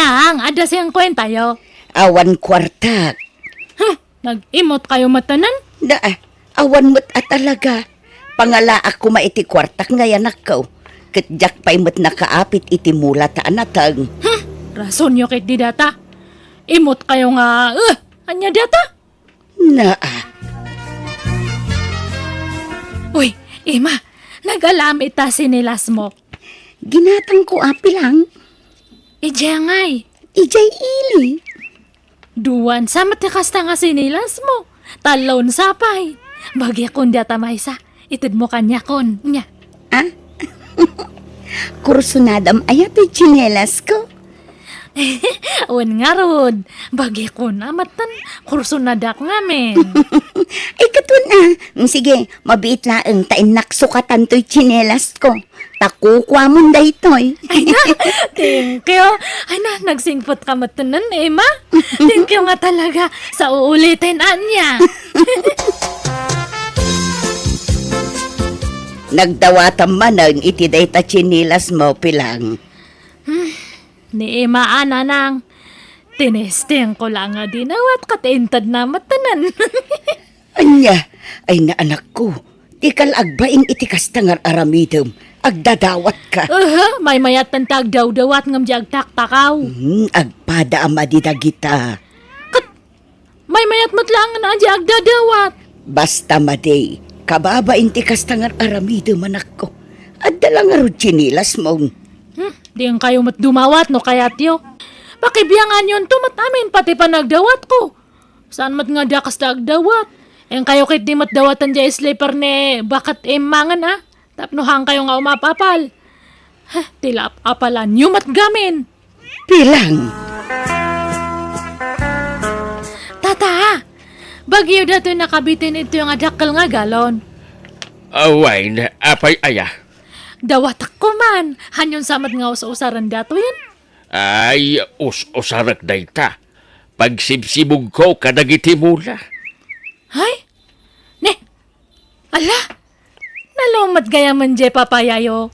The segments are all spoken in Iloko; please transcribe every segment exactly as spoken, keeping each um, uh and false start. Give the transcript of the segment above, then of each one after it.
Ang, adda singkuentayo. Awan kuartak. Huh, nag-imot kayo matanan? Da, awan met a talaga. Pangalaak koma iti kuartak nga yanakko. Ket diak pay met nakaapit iti mula ta anateng. Hmm, rasonyo ket di data. Imot kayo nga, eh, anya data? Naa. Uy, Ima, nagalam ita sinilas mo. Ginatangko a pilang. Ijay ngay. Ijay ili. Duan sa met ti kasta nga sinilas mo. Talon sa pay. Bagikon diata maysa. Ited mo kaniakon. Nya. Ah? Kursunadam aya ti tsinelas ko? Wen ngarud, bagikon a metten, kursunadak ngamin. Ay, katun a. Mm, sige, mabiit laeng ta innak sukatan toy tsinelas ko. Ta kukuamon daytoy. Ay na, thank you. Ay na, nagsingpet ka metten, Emma. Thank you nga talaga. Sa uuliten, anya. Nagdawatam manen iti dayta tsinelas mo, Pilang. Hmm, ni Ima a nanang, tinesting ko la nga dinawat ket inted na met tanan. Ania, ay na anakko, dika la agbain iti kasta nga ar-aramidem, agdadawatka. Aha, maymayat ta agdawdawat ngem di agtaktakaw. Hmm, agpada a madi dagita. Ket maymayat met laeng nga adi agdadawat. Basta madi, kababain ti kasta nga ar-aramidem, anakko. Adda la ngarud tsinelas mo. Hmm, diin kayo met dumawat no kayatyo. Pakibianganyon to met amin pati panagdawatko. Saan met nga adda kasta agdawat? Inkayo ket di met dawaten diay slipper ni Baket Emma ngan a. Tapno haan kayo nga umapapal. Heh, ti la ap-apalanyo met gamin. Pilang. Tata, bagyo datoy nakabitin itoy nga dakkel nga galon. Awayen, apay aya? Dawatak ko man, hanyon sa met nga us-usaren datoyen? Ay, us-usarek dayta. Pagsibsibugko kadagiti mula. Hay? Ne, Ala, nalon met gayam diay papayayo.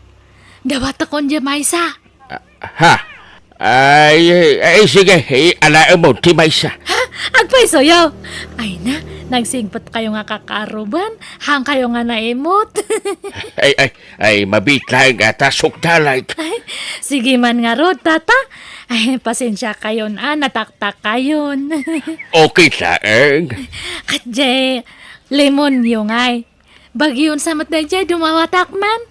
Dawatakon diay maysa. Ah, ha? Ay, ay, sige, alaem mo ti maysa. Ha? Agpaysoyo. Ay na, nagsingpet kayo nga kakaruban, haan kayo nga naimot. Ay, ay, ay, mabiit laeng a ta sukdalan. Ay, sige man ngarud, tata. Ay, pasensia kayon a, nataktak kayon. Okay laeng. Ket diay, lemon yo ngay. Bagyon sa met daydiay, dumawatak man.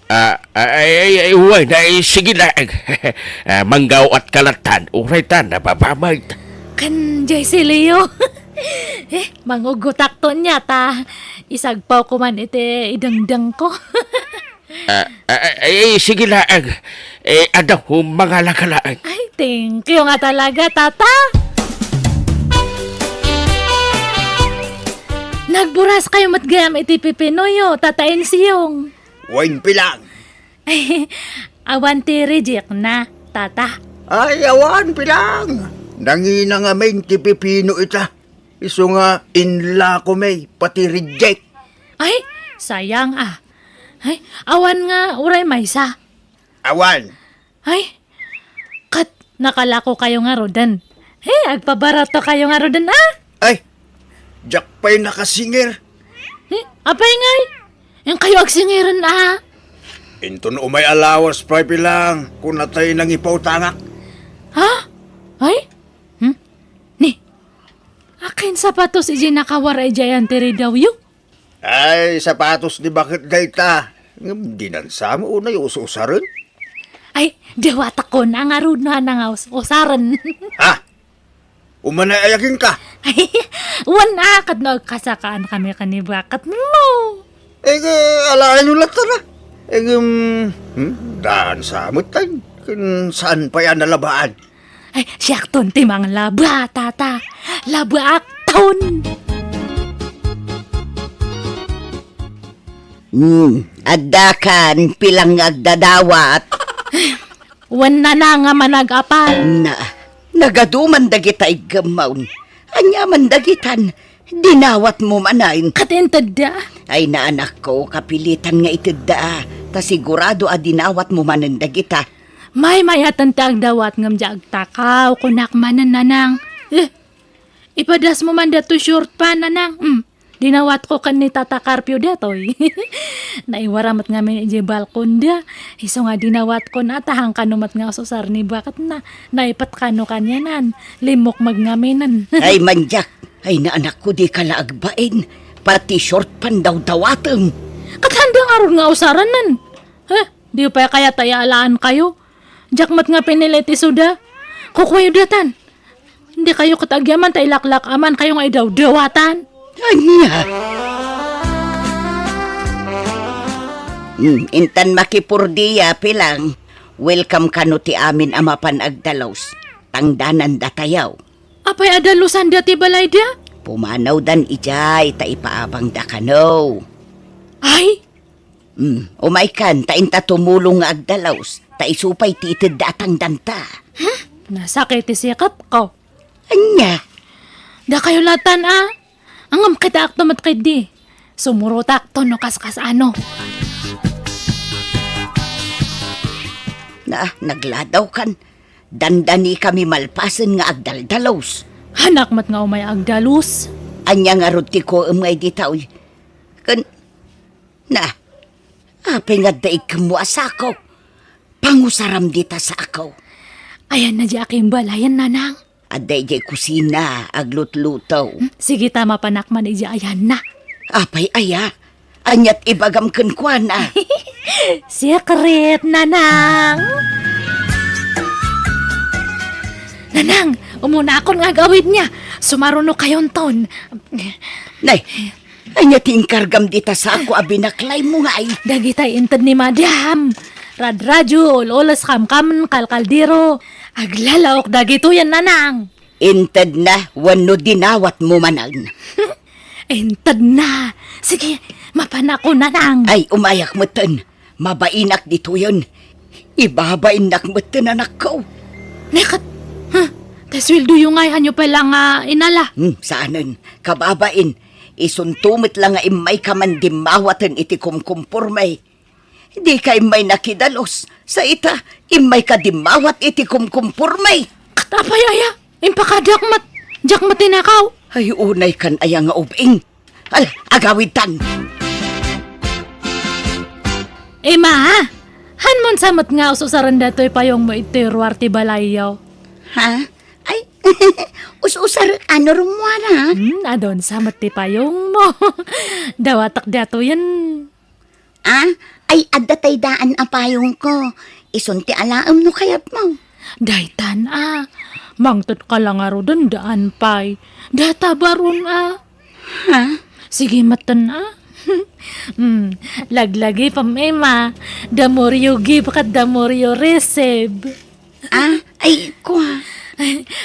Ah, ay, ay, ay, wen, ay, sige laeng. Ah, manggawat-kawatan, uray ta, nababamag. Ken diay silio. Eh, mangugutak to nia ta. Isagpaw ko man iti idengdengko. Ah, ah, ay, ay, sige laeng. Eh, adda ko mangala ka laeng. Ay, thank you nga talaga, tata. Nagburas kayo met gayam iti pipinoyo, Tata Ensyong. Wen, Pilang. Awan ti reject na, tata. Ay, awan, Pilang. Nangina ngamin ti pipino ita. Isu nga inla ko may pati reject. Ay, sayang a. Ay, awan nga uray maysa. Awan. Ay, ket nakalako kayo ngaruden. He, agpabarato kayo ngaruden, a? Ay, diak pay nakasingir. He, apay ngay? Inkayo agsingiren, a? Inton umay a lawas pay, Pilang, kunatay nangipautangak. Ha? Ay? Hmm? Ni, akin sapatos iti nakawar iti ayan ti ridawyo? Ay, sapatos ni Baket dayta. Ngem dinan sa mo unay us-usaren? Ay, dawatakon a ngarud no haan nga us-usaren. Ha? Umanay ayaginka? Ay, wen a, ket no agkasakaan kami ken ni Baket mo. Eh, alaenyo latta na. Eh, um, hmm, daan sa met, ken saan pay a nalabaan? Ay, siakton ti manglaba, tata. Labaakton. Hmm, addakan, Pilang nga agdadawat. Wen nana nga manag-apal. Na, nagadu man dagita iggemmon. Ania man dagitan, dinawat mo manen. Ket intedda? Ay, na anakko, kapilitan nga itedda. Ta sigurado a dinawat mo manen dagita. Maymayaten ti agdawat ngem diak agtakaw, kunak manen, Nanang. Eh, ipadasmo man datoy short pant, Nanang. Hmm, dinawatko ken ni Tata Carpio datoy. Naiwara met ngamin idiay balkonda. Isu nga dinawatko na, ta hangkano met nga ususar ni baketna. Naipet kano kanianan. Limmukmeg ngaminen. Ay, mandiak. Ay, naanakko, dika la agbain. Pati short pant dawdawatem. Ket haanda ngarud nga usaranen. Heh, di pay kayat a yaalaankayo. Diak met nga pinili ti suda. Kukuayo datan. Dikayo ket agyaman ta ilaklak-amankayo nga idawdawatan. Ania? Hmm, intan makipurdia, Pilang. Welcome kano ti amin a mapan agdalus. Tangdanan datayaw. Apay a dalusan dati balayda? Pumanawdan idiay ta ipaabangda kano. Ay, Hmm, umaykan, ta inta tumulong nga agdalus, ta isu pay ti itedda a tangdanta. Hmm? Nasakit ti sikapko. Ania? Dakayo latan a. Ngem kitaakto met ketdi. Sumurotakto no kaskas-ano. Na, nagladawkan. Dandanikami malpasen nga agdaldalus. Hanak met nga umay agdalus. Ania ngarud ti kuem nga idi taoy? Ken, na, apay nga adda ikemmo a sako? Pangusaram dita sako. Ayanna diay akimbalayen, Nanang. Adda idiay kusina, aglutluto. Hmm, sige ta, mapanak man idiay ayanna. Apay aya? Aniat ibagam kenkuana? Secret, Nanang. Nanang, umunakon nga agawid niya. Sumarunokayonton. Nay, ania ti inkargam dita sako a binaklaymo ngay? Dagitay inted ni Madam. Radradio, ul-ules, kamkam, kalkaldero. Aglalaok dagitoyen, Nanang. Intedna wenno dinawatmo manen? Intedna. Sige, mapanakon, Nanang. Ay, umayak metten. Mabainak ditoyen. Ibabainnak metten, anakko. Neket, ha? Ta sueldoyo ngay, hanyo pay la nga inala. Hmm, saanen. Kababain, isunto met la nga immayka man dimmawaten iti kumkumporme. Dika immay nakidalus. Sa ita, immayka dimmawat iti kumkumporme. Ket apay aya? Impakadiak met. Diak met tinakaw. Ay, unay kan aya nga ubing. Ala, agawidtan. Ima, hanmon sa met nga us-usaren datoy payongmo iti ruar ti balayyo? Ha? Ay, us-usar, ano, rummuara? Hmm, adun sa met ti payongmo. Dawatek datoyen. Ah, ay, adda tay daan a payongko. Isun ti alaem no kayatmo. Daytan a. Mangted ka la ngaruden daan pay. Data baron a. Ha? Sige metten a. Hmm, laglagi pam, Ima. The more you give ket the more you receive. Ah, ay, kua.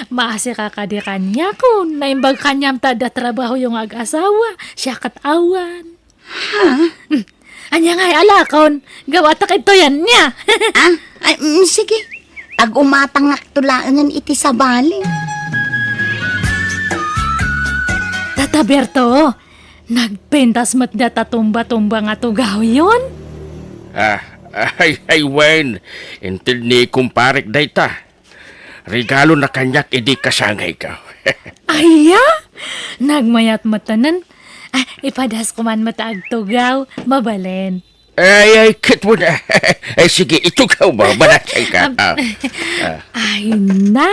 Maasi ka kadi kaniakon. Naimbag kaniam ta adda trabahoyo nga ag-asawa. Siak ket awan. Ha? Hmm. Ania ngay alakon? Gawatak itoy ania. Ah, ay, mm, sige. Agumatangakto laengen iti sabali. Tata Berto, nagpintas met data tumba-tumba nga tugawyon? Ah, ay, ay, wen. Inted ni kumparek dayta. Regalona kaniak idi kasangayko. Aya? Nagmayat metten. Ah, ipadasko man met agtugaw. Mabalin. Ay, ay, ket mo na. Ay, sige, itugaw mo. Manatay ka. Am, ah, ah. Ay na,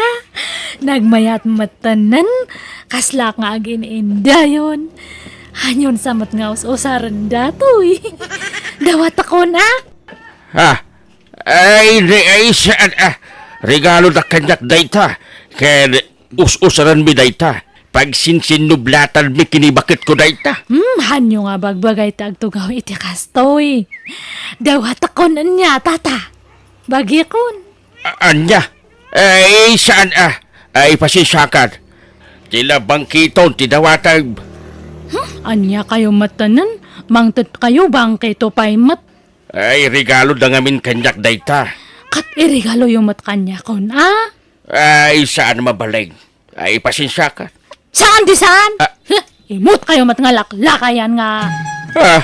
nagmayat metten. Kaslak nga agin-indayon. Hanyon sa met nga us-usaren datoy. Dawatakon a. Ah, Ay, di, ay, saan, ah, regalo da kaniak dayta. Ken us-usaranmi dayta. Pagsinsinnublatan mi kinibaketko dayta. Hmm, hanyo nga bagbagay ti agtugaw iti kastoy. Dawatakon ania, tata. Bagikon. A-, ania? Ay, saan, ah? Ay, pasensiakan. Ti labangkiton ti dawatem. Hmm, ania kayo matanen? Mangted kayo, bangkito pay met. Ay, regalo da ngamin kaniak dayta. Ket iregaloyo met kaniakon, a? Ay, saan mabalin. Ay, pasensiakan. Saan di saan? Ah. Huh, imut kayo met nga laklakayan nga. Ah.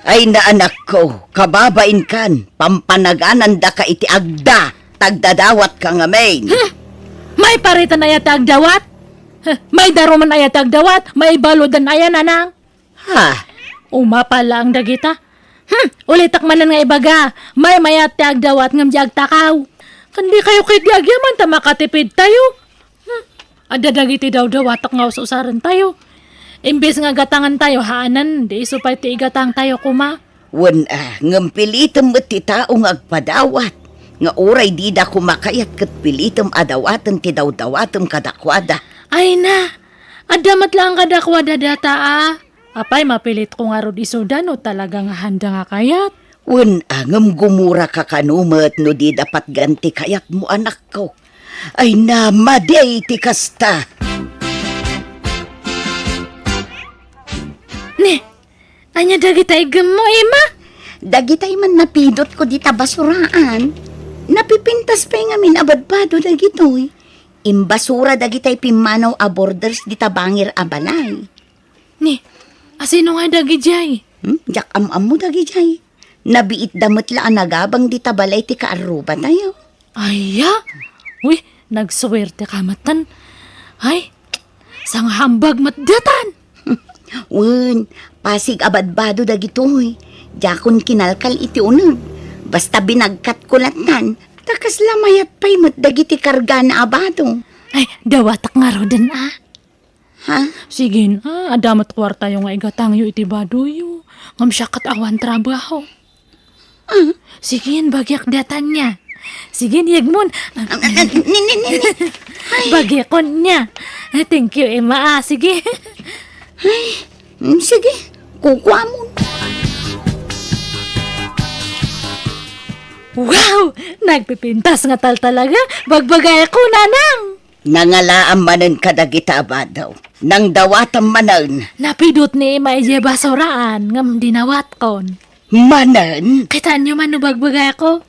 Ay na, anakko, kababainkan, pampanaganandaka iti agda, ta agdadawatka ngamin. Hmm! Maipariten aya ti agdawat? Huh, maidarumen aya ti agdawat? Maibaludan aya, nanang? Ha? Umapal laeng dagita. Hmm, ulitek manen nga ibaga, maymayat ti agdawat ngem di agtakaw. Ken dikayo ketdi agyaman ta makatipidtayo. Hmm, adda dagiti dawdawatek nga us-usarentayo. Imbes nga gatangantayo, haanen, di isu pay ti igatangtayo koma. Wen a, ngem pilitem met ti tao nga agpadawat, nga uray dida koma kayat ket pilitem a dawaten ti dawdawatem kadakuada. Ay na, adda met laeng kadakuada data a. Apay, mapilitko ngarud isuda no talaga nga handa nga kayat? Wen a, ngem gumuraka kano met no dida patgan ti kayatmo, anakko. Ay na, madi ti kasta. Ni, ania dagita iggemmo, Emma? Dagitay man napidotko dita basuraan. Napipintas pay ngamin a badbado dagitoy. Imbasura dagitay pimmanaw a borders dita bangir a balay. Ni, asino nga dagidiay? Hmm? Diak am-ammo dagidiay. Nabiitda met la a nagabang dita balay ti kaarrubatayo. Aya? Uy, nagsuwerte ka metten. Ay, sangahambag met datan. Wen, pasig a badbado dagitoy. Diakon kinalkal iti uneg. Basta binagkatko lattan, ta kasla mayat pay met dagiti kargana a bado. Ay, dawatak ngaruden a. Ha? Sige, ah, adda met kuartayo nga igatangyo iti badoyo. Ngem siak ket awan trabaho. Ah? Sige, bagiak datan nia. Sige, yegmon. Ah, ah, ah, ni, ni, ni, ni. Ay. Bagiakon nia. Ah, thank you, Emma, ah. Sige. Ay, mm, sige. Kukuamon. Wow! Nagpipintas nga taltalaga. Bagbagayko, nanang! Nangalaam manen kadagita a bado. Nangdawatam manen. Napidot ni Emma idiay basuraan, ngem dinawatkon. Manen? Kitaenyo man no bagbagayko?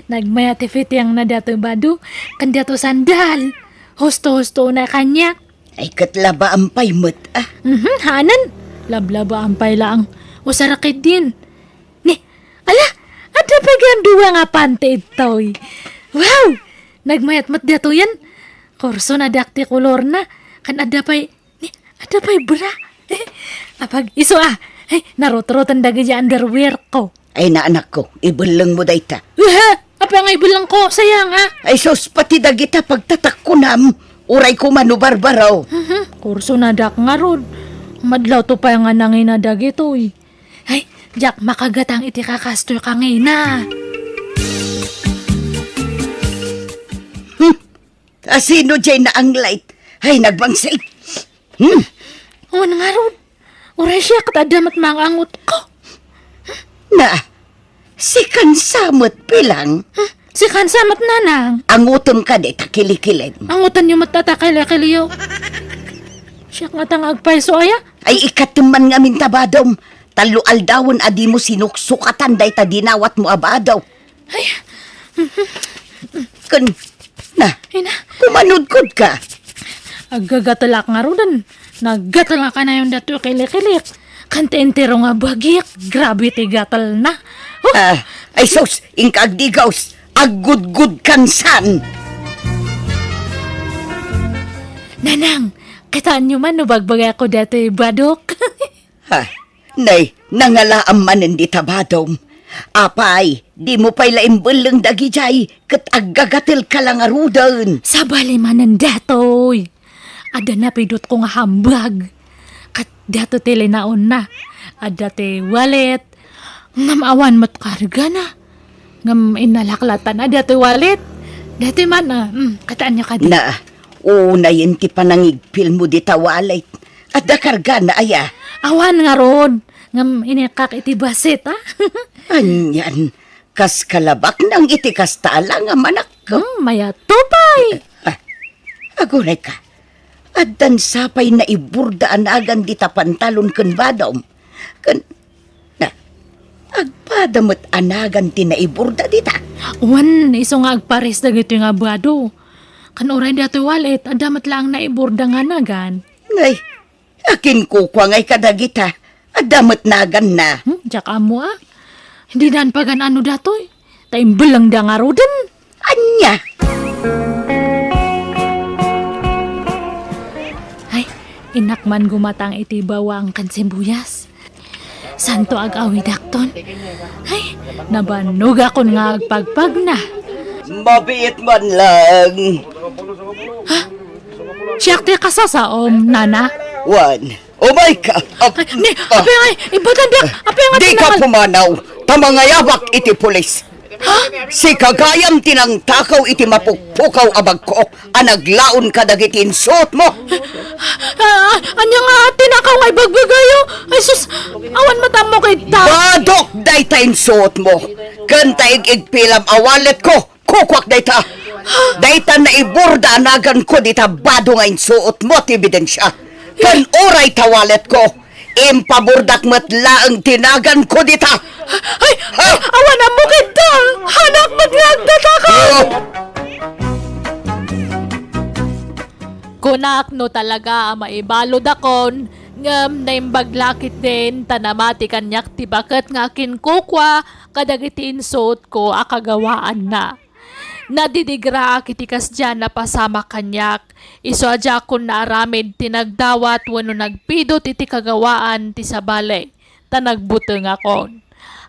Nagmayat ti fitiangna datoy bado, ken datoy sandal. Husto-husto na kaniak. Ay, ket labaam pay met, ah. Mhm, haanen. Lablabaan pay laeng. Usara ketdin. Ni, ala, adda pay gayam dua nga panty ditoy. Wow! Nagmayat met datoyen. Kurso na diak ti kolorna. Ken adda pay, ni, adda pay bra. Apag-isu a. Ay, narutroten dagiti underwear ko. Ay, naanakko, ibellengmo dayta. Aha! Apay nga ibellengko? Sayang a. Ay, sus, pati dagita pagtatakkunam. Uray koma no barbaro. Mhm, kurso na diak ngarud. Madlawto pay nga nangina dagitoy. Ay, diak makagatang iti kakastoy kangina. Hmm. Asino diay naanglait? Ay, nagbangsit. Hmm? Wen ngarud. Uray siak ket adda met maangangutko. Na, si Kansa met bilang? Hmm? Si Kansa met, nanang? Angutem kadi ta kilikilem. Angutenyo met ta kilikilyo. Siak ngata nga agpayso aya? Ay, ikatem man ngamin ta badom. Tallo aldawen a dimo sinuksukatan dayta dinawatmo a bado. Ay. Ken, na, Ina. Kumanudkodka. Aggagatelak ngaruden. Naggatelak kanayon datoy kilikilik. Ken ti entero nga bagiak, grabe ti gatelna. Huh! Ah, ay sus, inka agdigaws. Aggudgud kansan. Nanang, kitaenyo man no bagbagayko datoy badok. Ha? Nay, nangalaam manen dita badom. Apay, dimo pay la imbelleng dagidiay ket aggagatelka la ngaruden. Sabali manen datoy. Adda napidotko nga hambag. Ket datoy ti linaonna. Adda ti wallet. Ngem awan met kargana. Ngem innalak lattan a datoy wallet. Datoy man, ah, mm, kitaenyo kadi. Na, unayen ti panangigpilmo dita wallet. Adda kargana aya? Awan ngarud. Ngem inikak iti basit, ah. Anian, kas kalabak nang iti kasta a langam, anakko. Hmm, mayat to pay. Ah, aguray ka. Addan sapay naiburda a nagan dita pantalon ken badom. Ken, na, agpada met a nagan ti naiburda dita. Wen, isu nga agpares dagitoy nga bado. Ken uray datoy wallet, adda met laeng naiburda nga nagan. Nay, akin kukua ngay kadagita. Adda met naganna. Hmm, diak ammo, a. Dinan pagan-ano datoy. Ta imbellengda ngaruden. Ania? Ay, innak man gumatang iti bawang ken sibuyas. Santo ag-awidakton. Ay, nabanogakon nga agpagpagna. Mabiit man lang. Ha? Siak ti kasasaom, nana? Wen, umayka. Ap-, Ay, ni, ah. Apay ngay, ibatandak. Apay ngay, Dika tinangan. Pumanaw, ta mangayabak iti pulis. Ha? Sika gayam ti nangtakaw iti mapukpukaw a bagko a naglaon kadagiti insuotmo. Ah, ania nga tinakaw nga ibagbagayo? Ay, sus, awan matammo kay ta. Badok dayta insuotmo. Ken ta ig-igpilam a walletko, kukuak dayta. Dayta naiburda a naganko dita bado nga insuotmo ti ebidensia. Ken uray ta walletko, impaburdak met laeng ti naganko dita. Ay, ha? Awan ammo kenta. Hanak met nga agtataka. Oh. Kunak no talaga a maibaludakon, ngem naimbag la ketdin ta namati kaniak ti baket nga akinkukua kadagiti insuotko a kagawaanna. Nadidigraak iti kasdiay a pasamak kaniak, isu a diakon naaramid ti nagdawat wenno nagpidut iti kagawaan ti sabali, ta nagbutengakon.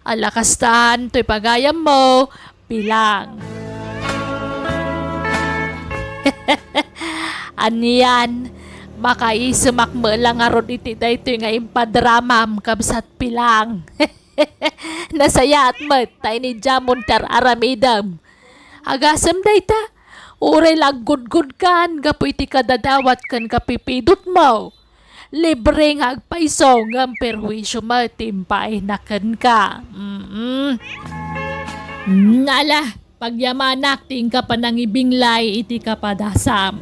Ala kastan, toy pagayammo, Pilang. Anian, makaisemak met la ngarud iti daytoy nga impadramam, kabsat Pilang. Nasayaat met ta inidiamon ti ar-aramidem. Agasem dayta, uray la aggudgudkan gapu iti kadadawat ken kapipidutmo. Libre nga agpayso ngem perhuisio met ti impaayna kenka. Mm. Ala, pagyamanak ti inka panangibinglay iti kapadasam.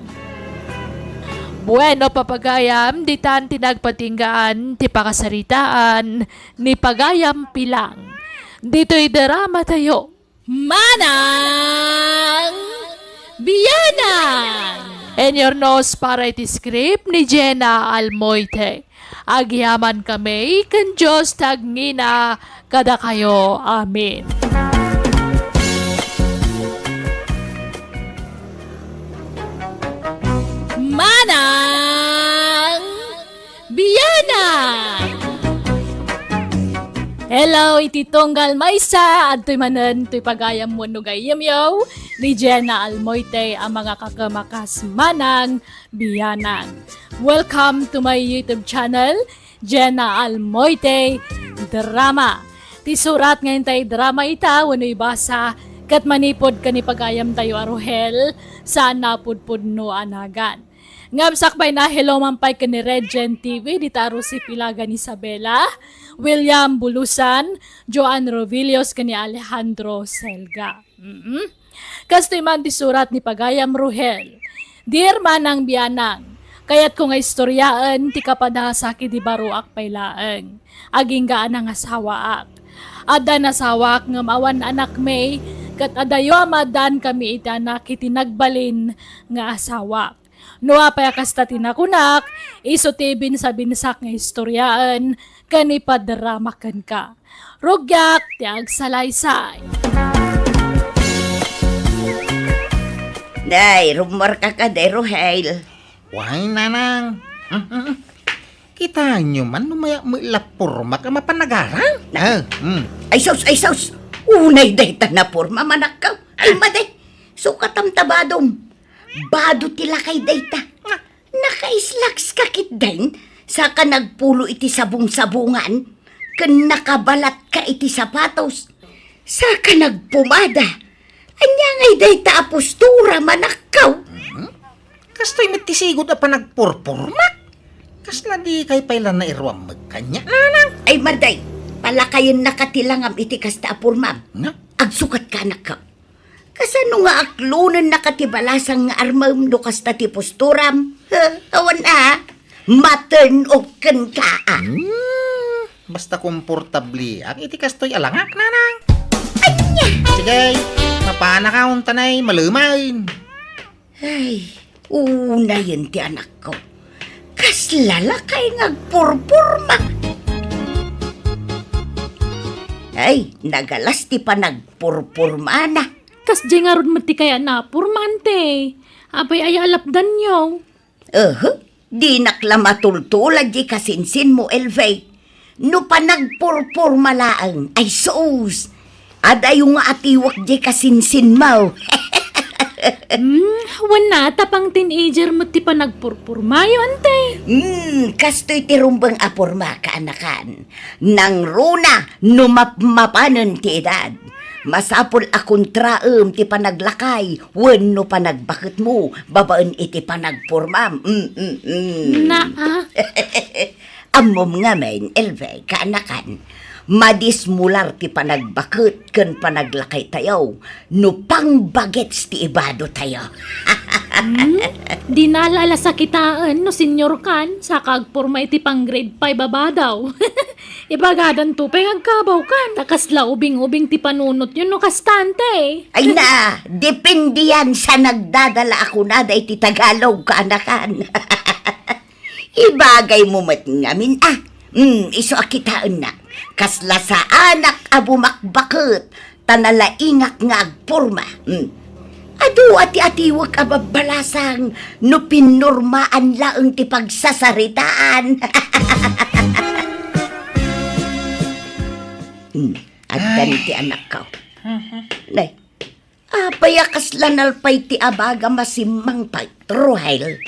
Bueno, papagayam, ditan ti nagpatinggaan ti pakasaritaan ni Pagayam Pilang. Ditoy drama tayo. Manang Bianang! Inyurnos para iti script ni Jenna Almoite. Agyaman kami ken Dios ti agngina kadakayo. Amen. Manang Bianang! Hello, iti tunggal maysa, adtoy manen toy pagayam wenno gayyemyo ni Jenna Almoite a mangakakemakas Manang Bianang. Welcome to my YouTube channel, Jenna Almoite Drama. Ti surat nga intay drama ita wenno ibasa ket manipud ken ni pagayamtayo a Rohel, saan a pudpudno a nagan. Ngem sakbay na, hello man pay ken ni Regent T V, dita Rosie Pilagan Isabela, William Bulusan, Joan Rovillos, ken ni Alejandro Selga. Mm-mm. Kastoy man ti surat ni Pagayam Rohel. Dear Manang Bianang, kayatko nga istoryaen ti kapadasak idi baroak pay laeng. Agingga a nangasawaak. Adda nasawak ngem awan anakmi, ket adayo a maaddaankami iti anak iti nagbalin nga asawak. No apay a kasta ti nakunak, isu ti binsabinsak nga istoryaen ken ipadrama kenka. Rugiak ti agsalaysay. Day, rummuarka kadi, Rohel. Way, nanang. Mm, mm, mm. Kitaenyo man no mayat met la pormak a mapan agaram? Ah, mm. Ay sus, ay sus! Unay dayta naporma, manakkaw. Ay, madi, sukatam ta badom. Bado ti lakay dayta. Nakaislaks ka ketdin, saka nagpulo iti sabong-sabongan, ken nakabalat ka iti sapatos, saka nagpumada. Ania ngay dayta a postura, manakkaw? Hmm? Kastoy met ti sigud a panagpurpurmak. Kasla dikay pay la nairuam met kaniak, nanang? Ay, madi, palakayennaka ti langam iti kasta a pormam. Na? Agsukatka, anakkaw. Kasano nga aklonennaka ti balasang nga armem no kasta ti posturam? Ha, awan a, maten-ok kenka a. Hmm, basta komportableak iti kastoy a langak, nanang. Ania? Sige, mapanaka untanay, malemaen. Ay, unayen ti anakko. Kasla lakay nga agpurpurma. Ay, nagalas ti panagpurpurmana. Kasdiay ngarud met ti kayatna a purma, Ante. Apay aya a lapdanyo? Ehe, dinak la matultulad diay kasinsinmo, Elvie. No panagpurpurma laeng, ay sus! Adayo nga atiwek diay kasinsinmo. Hmm, wen, ta pang-teenager met ti panagpurpurmayo, Ante. Hmm, kastoy ti rumbeng a purma, kaanakan. Nangruna no mapmapanen ti edad. Masapul a kontraem ti panaglakay wenno panagbaketmo babaen iti panagpurmam. Mm, mm, mm. Naa. Ammom ngamin, Elvie, kaanakan, madismular ti panagbaket ken panaglakaytayo no pangbagets ti ibadotayo. Hmm? Di nala la sakitaen no senior kan, saka agpurma iti pang-grade five a badaw. Ibagadanto pay nga agkabawkan. Ta kasla ubing-ubing ti panunotyo no kasta, Ante. Ay na, depende yan sa nagdadala a kunada iti Tagalog, kaanakan. Ibagaymo met ngamin, a. Hmm, isu a kitaennak. Kasla saanak a bumakbaket, ta nalaingak nga agpurma. Hmm. Adu a ti atiwek a babbalasang no pinurmaan laeng ti pagsasaritaan. Hmm, addan ti anakko. Nay, apay a kasla nalpay ti abaga masimmangpet, Ruhel?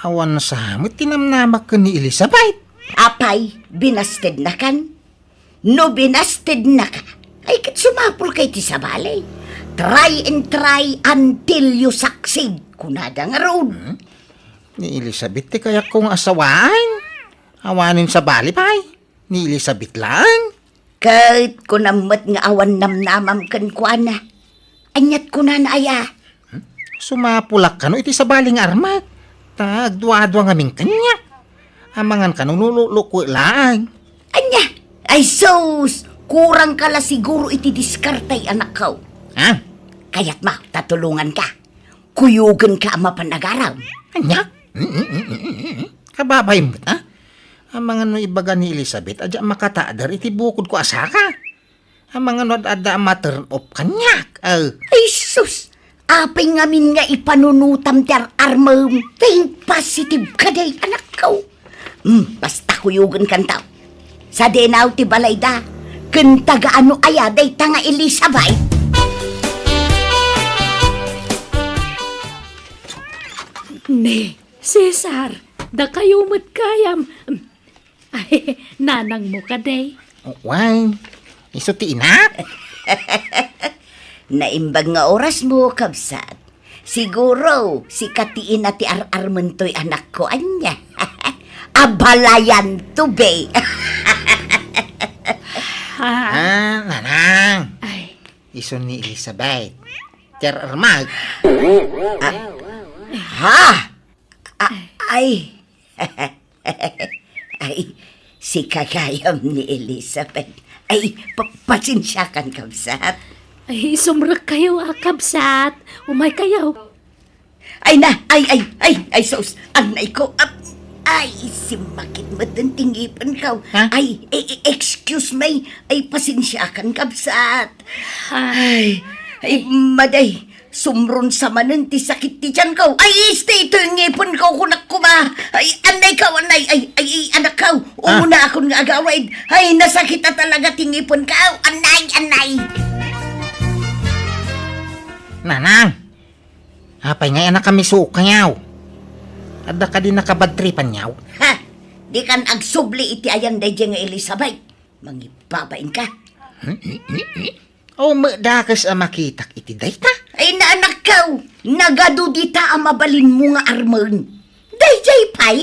Awan sa met ti namnamak ken ni Elizabeth. Apay, binastednakan? No binastednaka, ay ket sumapulka iti sabali. Try and try until you succeed, kunada ngarud. Hmm? Ni Elizabeth ti kayatko nga asawaen. Awanen sabali pay. Ni Elizabeth laeng. Ket kunam met nga awan namnamam kenkuana. Aniat kunana aya? Hmm? Sumapulak kano iti sabali nga armak. Ta agduadua ngamin kaniak. Amangan kano no lukwe laeng. Ania? Ay sus! Kurangka la siguro iti diskarte, anakko. Ha? Kayatmo ta tulonganka? Kuyogenka a mapan agarem. Ania? Kababain met, ha? Amangan no ibaga ni Elizabeth a diak makatader iti bukodko a saka. Amangan no ad-adda a ma-turn off kaniak. Ay. Ay sus! Apay ngamin nga ipanunotam ti ar-armem? Think positive kadi, anakko. Hmm, basta kuyogenkanto. Sadinaw ti balayda, ken taga-ano aya dayta nga Elizabeth? Ne, Cesar, dakayo met gayam. Ay, nanangmo kadi? Wen, isu ti inak. Naimbag nga orasmo, kabsat. Siguro, sika ti ina ti ar-armento, anakko, ania? Abalayanto, be. Ah. Ah, nanang. Ay. Isu ni Elizabeth. Ti ar-armak. Ah. Ha? A-, ay. Ay, sika gayam ni Elizabeth. Ay, pa-, pasensiakan, kabsat. Ay, sumrekkayo a, kabsat. Umaykayo. Ay na, ay, ay, ay, ay, sus, annayko. Ap-, ay, simmakit met ti ngipenko. Ha? Ay, e-, e-, excuse me. Ay, pasensiakan, kabsat. Ah. Ay, ay, maday. Sumrunsa manen ti sakit ti tianko. Ay, isti, itoy ngipenko, kunak koma. Ay, annayko, annay, ay, ay, ay, anakko. Ah. Umuna akon nga agawid. Ay, nasakit a talaga ti ngipenko. Annay, annay. Nanang, apay nga anak kami suok kanyaw? Adda kadi nakabadtripanyaw? Ha? Dikan agsubli iti ayan daydiay nga Elizabeth. Mangibabain ka. O, dakes a makitak iti dayta? Ay, naanakko, nagadu dita a mabalinmo nga armen. Daydiay pay,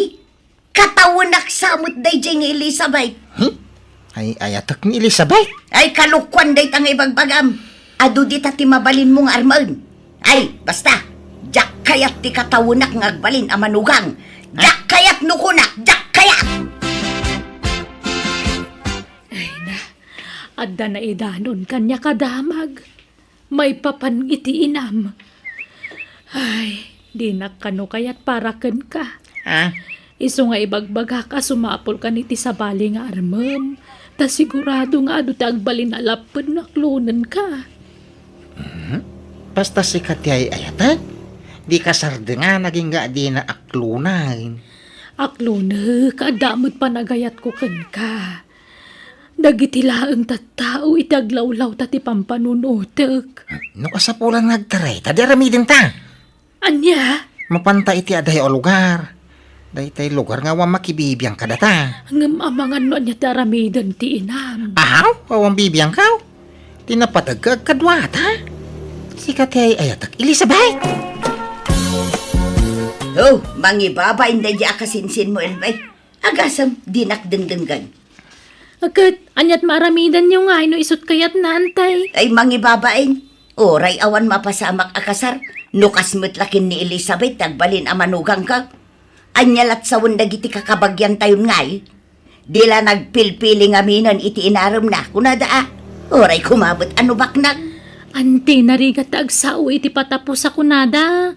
katawenak sa met daydiay nga Elizabeth. Hmm? Ay, ayatek ni Elizabeth? Ay, kalokuan dayta nga ibagbagam. Adu dita ti mabalinmo nga armen. Ay, basta, diak kayat ti katawenak nga agbalin a manugang. Diak kayat no kunak, diak kayat! Ay na, adda naidanon kaniak a damag. Maipapan iti inam. Ay, dinak kano kayat para kenka. Ah? Isu nga ibagbagak a sumapulkan iti sabali nga armem, Ta sigurado nga adu ti agbalin a lapped no aklonenka. Mhm. Basta sika ti ay-ayatek, di kasardengan agingga a dina aklonen. Aklonek, adda met panagayatko kenka. Dagiti laeng tattao iti aglawlawta ti pampanunotek. No kasapulan nga agtarayta, di aramidenta. Ania? Mapanta iti adayo a lugar. Daytay lugar nga awan makibibiang kadata. Ngem amangan no ania ti aramiden ti inam. Ahaw, awan bibiangkaw. Ti napateg ket kaduata. Sika ti ay-ayatek, Elizabeth. Oh, mangibabain daydi a kasinsinmo, Elvay. Agasem, dinak dengdenggen. Ket, aniat maaramidanyo ngay no isut kayatna, Antay? Ay, mangibabain. Uray awan mapasamak a kasar, no kas met la ken ni Elizabeth ti agbalin a manugangka. Ania lat sawen dagiti kakabagiantayon ngay? Di la nagpilpili ngaminen iti inaremna, kunada a. Uray koma met a nubaknak. Anti narigat ta agsao iti patapos a kunada.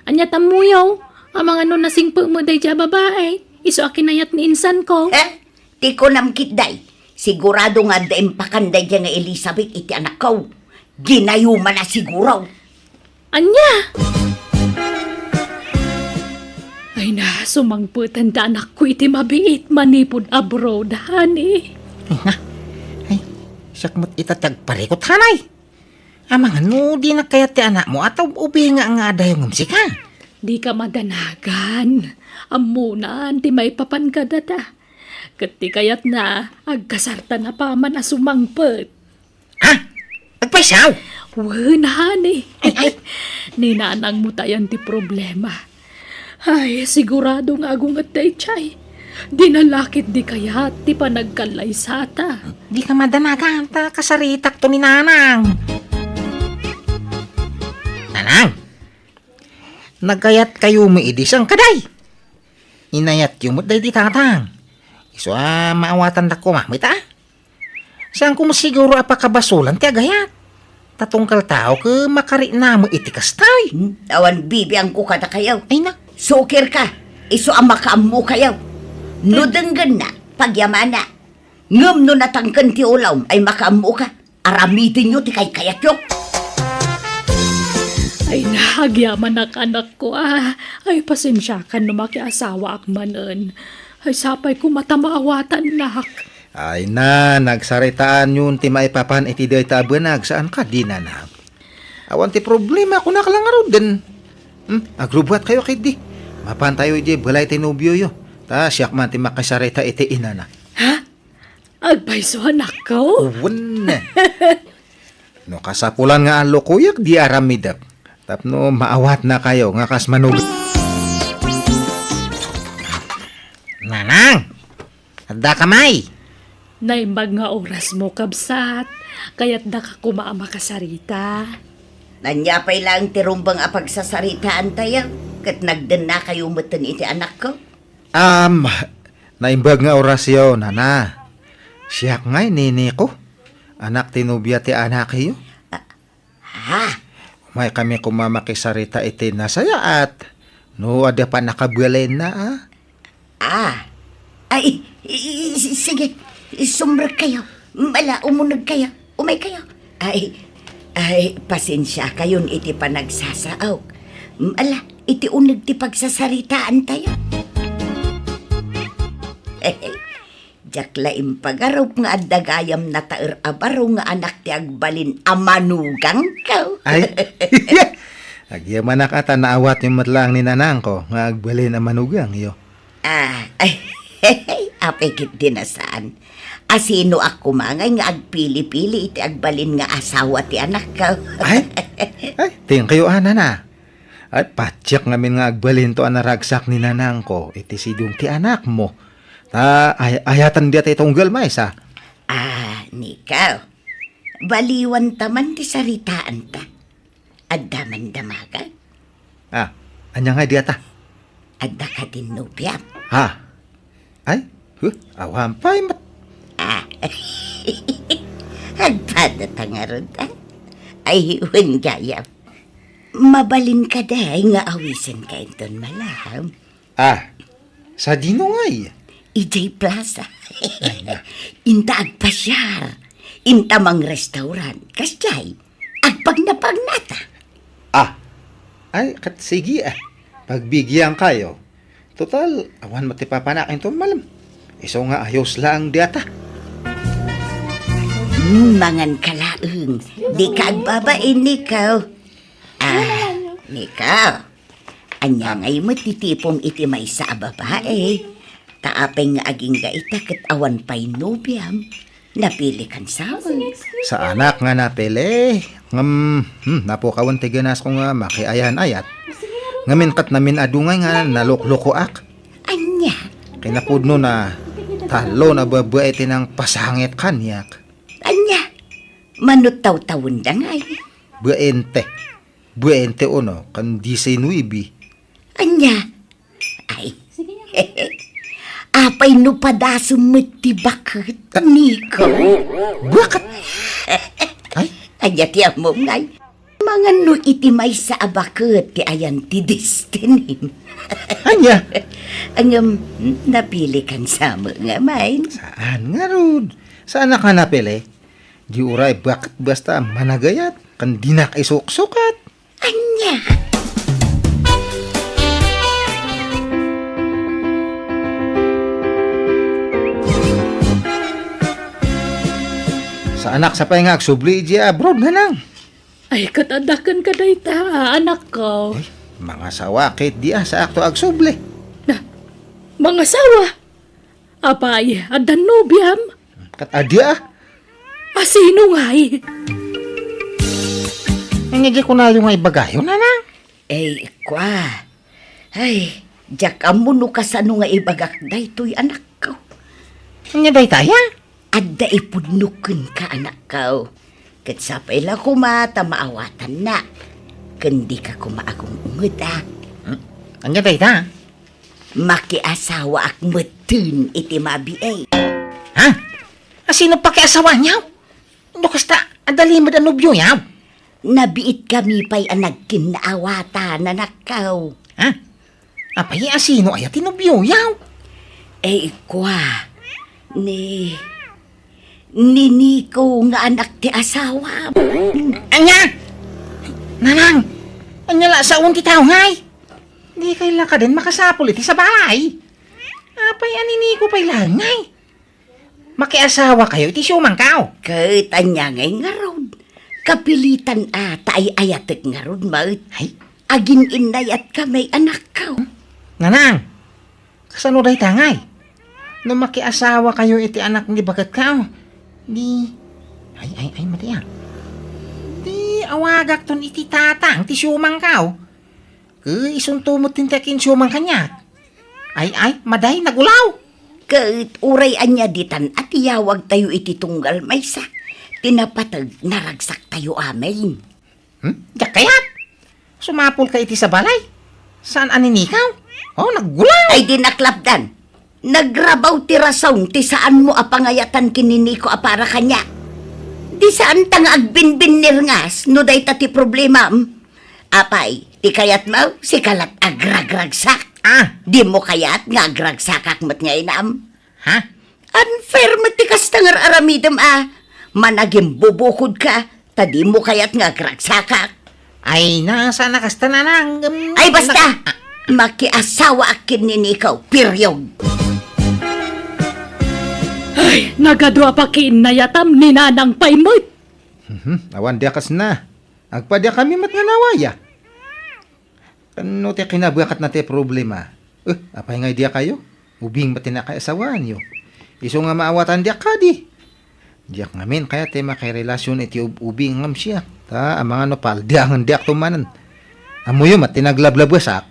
Aniat ammoyo, amangan no nasingpetmo daydi a babai, isu a kinayat ni insanko. Eh? Ti kunam ketdi, sigurado nga adda impakan daydiay nga Elizabeth iti anakko. Ginayumanna siguro. Ania? Ay na, sumangpeten ti anakko iti mabiit manipud abroad, honey. Ay na. Ay, siak met ita ti agparikut, hanay. Amangan no dinak kayat ti anakmo a ta ub-ubinga nga adayo ngem sika. Dika madanagan. Ammonan ti maipapan kadata. Ket ti kayatna, agkasartan a paman a sumangpet. Ha? Agpaysaw? Wen, honey. Ay, ay. Ni nanangmo tayan ti problema. Ay, sigurado nga agunget daydiay. Dina la ketdi kayat ti panagkallaysata. Dika madanagan ta kasaritakto ni nanang. Nanang, nagayatkayo met idi saan kadi? Inayatyo met daydi tatang. Isu a maawatan da koma met a. Saanko met siguro a pakabasolan ti agayat. Ta tunggal tao ket makarikna met iti kasta. Hmm, awan bibiangko kadakayo. Ay na. Sukirka, isu a makaammokayo. No denggenna, pagyamana. Ngem no natangken ti ulawm ay makaammoka, aramidenyo ti kaykayatyo. Ay, nagyamanak, anakko, a. Ay, pasensiakan no makiasawaak manen. Ay, sapay koma ta maawatannak. Ay na, nagsaritaanyon ti maipapan iti dayta a banag, saan kadi, nanang? Awan ti problema, kunak la ngaruden. Hmm, agrubbuatkayo ketdi. Mapantayo idiay balay ti nobioyo. Ta siak man ti makisarita iti inana. Ha? Agpayso, anakko? Wen. No kasapulan nga allukoyak, di aramidek. Tapno maawatnakayo nga kas manug-, Nanang! Addaka may? Naimbag nga orasmo, kabsat. Kayatdaka koma a makasarita. Ania pay laeng ti rumbeng a pagsasaritaantayo, ket nagdennakayo metten iti anakko? Am, naimbag nga orasyo, nana. Siak ngay niniko. Anak ti nobia ti anakyo. Ah, ha? Umaykami koma makisarita iti nasayaat. No adda pannakabalinna, a? Ah. Ay, i-, i-, sige. Sumrekkayo. Ala, umunegkayo. Umaykayo. Ay, ay, pasensiakayon iti panagsasaok. Ala, iti uneg ti pagsasaritaantayo. Diak la impagarup nga adda gayam nataer a baro nga anak ti agbalin a manugangko. Ay, agyamanak a ta naawatyo met laeng ni nanangko nga agbalin a manugangyo. Ah, ay, apay ketdi a saan. Asinoak koma ngay nga agpili-pili iti agbalin nga asawa ti anakko? Ay, ay, thank you, a, nana. Ay, patiek ngamin nga agbalinto a naragsak ni nanangko iti sidong ti anakmo. Ta ay-, ayaten dayta ti tunggal maysa. Ah, nikaw. Baliwanta man ti saritaanta. Adda man damagan? Ah, ania ngay dayta? Adda kadin nobiam? Ha? Ay, huh, awan pay met. Ah. Agpadata ngarud, a? Ay, wen gayam. Mabalin kadi nga awisenka inton malem? Ah, sadino ngay? Idiay plaza. Ay, na. Inta agpasiar. Inta mangrestaurant. Kasdiay, agpagnapagnata. Ah. Ay, ket sige, ah. Pagbigiankayo. Total, awan met ti papanak inton malem. Isu nga ayos laeng diata. Hmm, mangan ka laeng. Dika agbabain, Nikaw. Ah, Nikaw. Ania ngay met ti tipom iti maysa a babae? Ta apay nga agingga ita ket awan pay nobiam? Napilikan sawen. Saanak nga napili. Ngem, hmm, napukawen ti ganasko nga makiayan-ayat. Ngamin ket namin-adu ngay nga naluklukoak. Ania? Kinapudno na, tallo na babae ti nangpasangit kaniak. Ania? Mano tawtawenda ngay? Baente. Baente uno ken diecinuebe. Ania? Ay. Apay no padasem met ti baket, Nikaw? Baket? Ay? Ania ti ammom ngay? Mangan no iti maysa a baket ti ayan ti destinim. Ania? Ngem, napilikan sa met nga main. Saan ngarud? Saanak nga napili? Di uray baket basta managayat, ken dinak isuksukat. Ania? Saanak sa pay nga agsubli idiay abroad, Nanang. Ay, ket adda kenka dayta, anakko. Ay, mangasawa ketdi a, saakto agsubli. Na, mangasawa? Apay, adda nobiam? Ket adi a. A, sino ngay? Ania di kunayo nga ibagayo, Nanang? Ay, kua. Ay, diak ammo no kasano nga ibagak daytoy, anakko. Ania dayta aya? Adda ipudno kenka, anakko. Ket sapay la koma ta maawatanna. Ken dika koma agung-unget, a. Hmm? Ania dayta? Makiasawaak metten iti mabiit. Ha? A, sino pakiasawaanyo? No kasta, adda limed a nobioyo? Nabiitkami pay a nagkinnaawatan, anakko. Ha? Apay, a, sino aya ti nobioyo? Eh, kua, ni, ni Nikaw nga anak ti asawam. Ania? Nanang, ania la saon ti tao ngay? Dikay la kadin makasapul iti sabali. Apay, a ni Nikaw pay la ngay? Makiasawakayo iti siumangko. Ket ania ngay ngarud? Kapilitan a ta ay-ayatek ngarud met. Ay? Agin-innayatkami, anakko. Nanang, kasano dayta ngay? No makiasawakayo iti anak ni baketko, di, ay, ay, ay, mati a. Di awagakton iti tatang ti siumangko. Ket isunto met ti akinsiumang kaniak. Ay, ay, madi, nagulaw. Ket uray ania ditan a tiyawagtayo iti tunggal maysa ti napateg, naragsaktayo amin. Hmm? Diak kayat. Sumapulka iti sabali. Saan a ni Nikaw? Oh, nagulaw. Ay, di naklapdan. Nagrabaw ti rason ti saanmo a pangayatan ken ni Nikaw a para kaniak. Di saanta nga agbinbinnirngas no dayta ti problemam. Apay, ti kayatmo, sika lat agragragsak. Ah. Dimo kayat nga agragsakak met nga inam? Ha? Unfair met ti kasta nga ar-aramidem a. Managimbubukodka, ta dimo kayat nga agragsakak. Ay, na, saan a kasta, Nanang. Em, ay, basta! Nak-, ah. Makiasawaak ken ni Nikaw, period. Ay, nagadu a pakiinnayatam ni Nanang pay met. Mhm, awan di a kasna. Agpadiakami met nga nawaya. Ken no ti kinabakatna ti problema, eh, apay nga idiakayo? Ubing met ti nakiasawaanyo. Isu nga maawatan diak kadi. Diak ngamin kayat ti makirelasyon iti ub-, ubing ngem siak. Ta amangan no paldiangen diak tumanen. Ammoyo met ti naglablabuesak.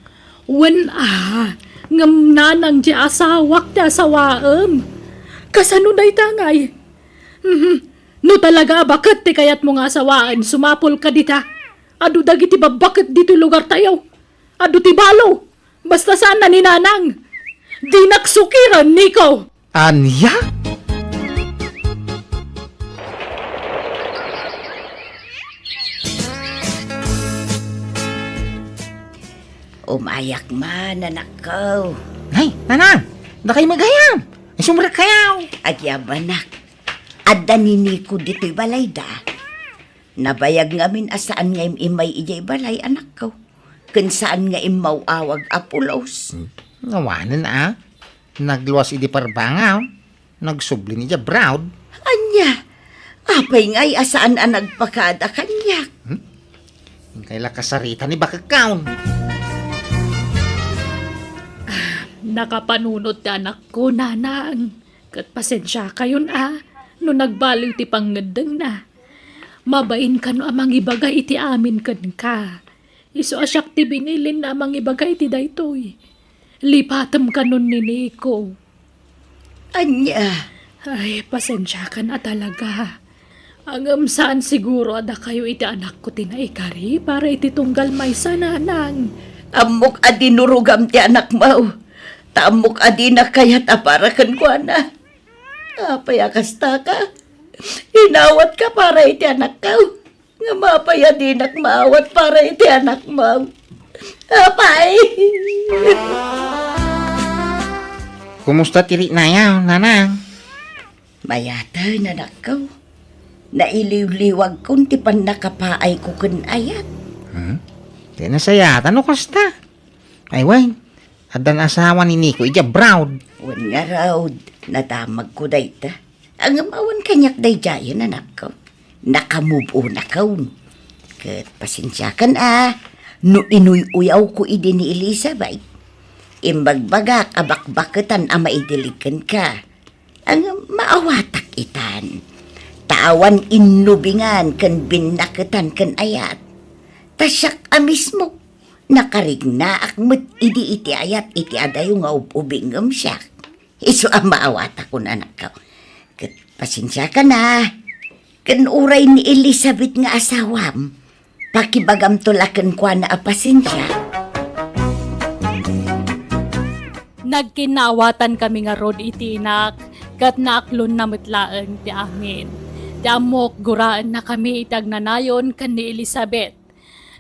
Wen a, ngem nanang ti asawak ti asawaem. Kasano dayta ngay? Mhm. No talaga a baket ti kayatmo nga asawaen, sumapulka dita. Adu dagiti babbaket ditoy lugartayo. Adu ti balo. Basta saan a ni Nanang. Dinak sukiren, Nikaw. Ania? Umayak man, anakko. Nay, Nanang! Dakay met gayam. Ay, sumrekkayo. Agyamanak. Adda ni Nico ditoy balayda. Nabayag ngamin a saan nga im-immay idiay balay, anakko. Ken saan nga immaw-awag a pulos. Hmm. Awanen a. Nagluas idi parbangaw. Nagsubli ni Jabrown. Ania? Apay ngay a saan a nagpakada kaniak? Hmm? Inkay la kasarita ni bakekkaw. Nakapanunot ti anakko, nanang. Ket pasensiakayon a no nagbaliw ti pangngeddengna. Mabain kano a mangibaga iti amin kenka. Isu a siak ti binilinna a mangibaga iti daytoy. Lipatem kanon ni Nico. Ania? Ay, pasensiakan a talaga. Ngem saan siguro a dakayo iti anakko ti naikari para iti tunggal maysa, nanang. Ammok a dinurogam ti anakmo. Ta ammok a dina kayat a para kenkuana. Apay a kastaka? Inawatka para iti anakko. Ngem apay a dinak maawat para iti anakmo? Apay! Kumusta ti riknayo, nanang? Mayaten, anakko. Nailiwliwagkon ti pannakapaayko ken ayat. Hmm? Ti nasayatan no kasta? Ay, wen, addan asawa ni Nico idiay abroad. Wen ngarud, nadamagko dayta. Ngem awan kaniak daydiayen, anakko. Nakamove on akon. Ket pasensiakan a, no inuy-uyawko idi ni Elizabeth. Imbagbagak a bakbaketan a maidilig kenka. Ngem maawatak itan. Ta awan innubingan ken binnaketan ken ayat. Ta siak a mismo, nakariknaak met idi iti ayat iti adayo nga ub-ubingem siak. Isu a maawatakon, anakko. Ket pasensiakan a. Ken uray ni Elizabeth nga asawam, pakibagamto la kenkuana a pasensia. Nagkinnaawatankami ngarud iti inak, ket naaklonna met laeng ti amin. Ti ammok, guraennakami iti agnanayon ken ni Elizabeth.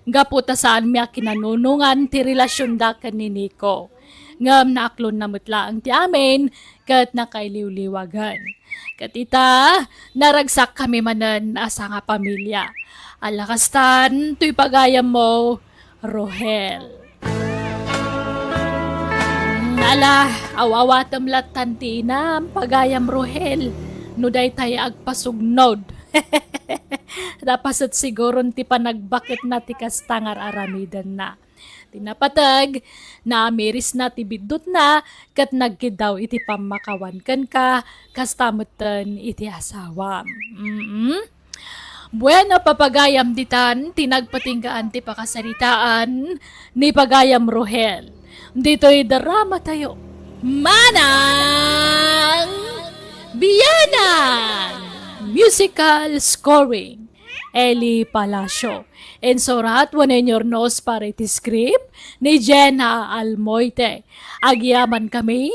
Gapu ta saanmi a kinanunongan ti relasionda ken ni Nico. Ngem naaklonna met laeng ti amin ket nakailiwliwagen. Ket ita, naragsakkami manen a sangapamilia. Ala kastan, toy pagayammo, Rohel. Mm, ala, aw-awatem lattan ti inam, pagayam Rohel, no daytay agpasugnod. Napaset siguron ti panagbaketna ti kasta nga ar-aramidenna. Ti napateg, naamirisna ti biddutna, ket nagkiddaw iti pammakawan kenka, kasta metten iti asawam. Mm. Bueno, papagayam ditan, ti nagpatinggaan ti pakasaritaan ni pagayam Rohel. Ditoy drama tayo. Manang Bianang! Musical scoring, Eli Palacio. Insurat wenno inyurnos para iti script ni Jenna Almoite. Agyamankami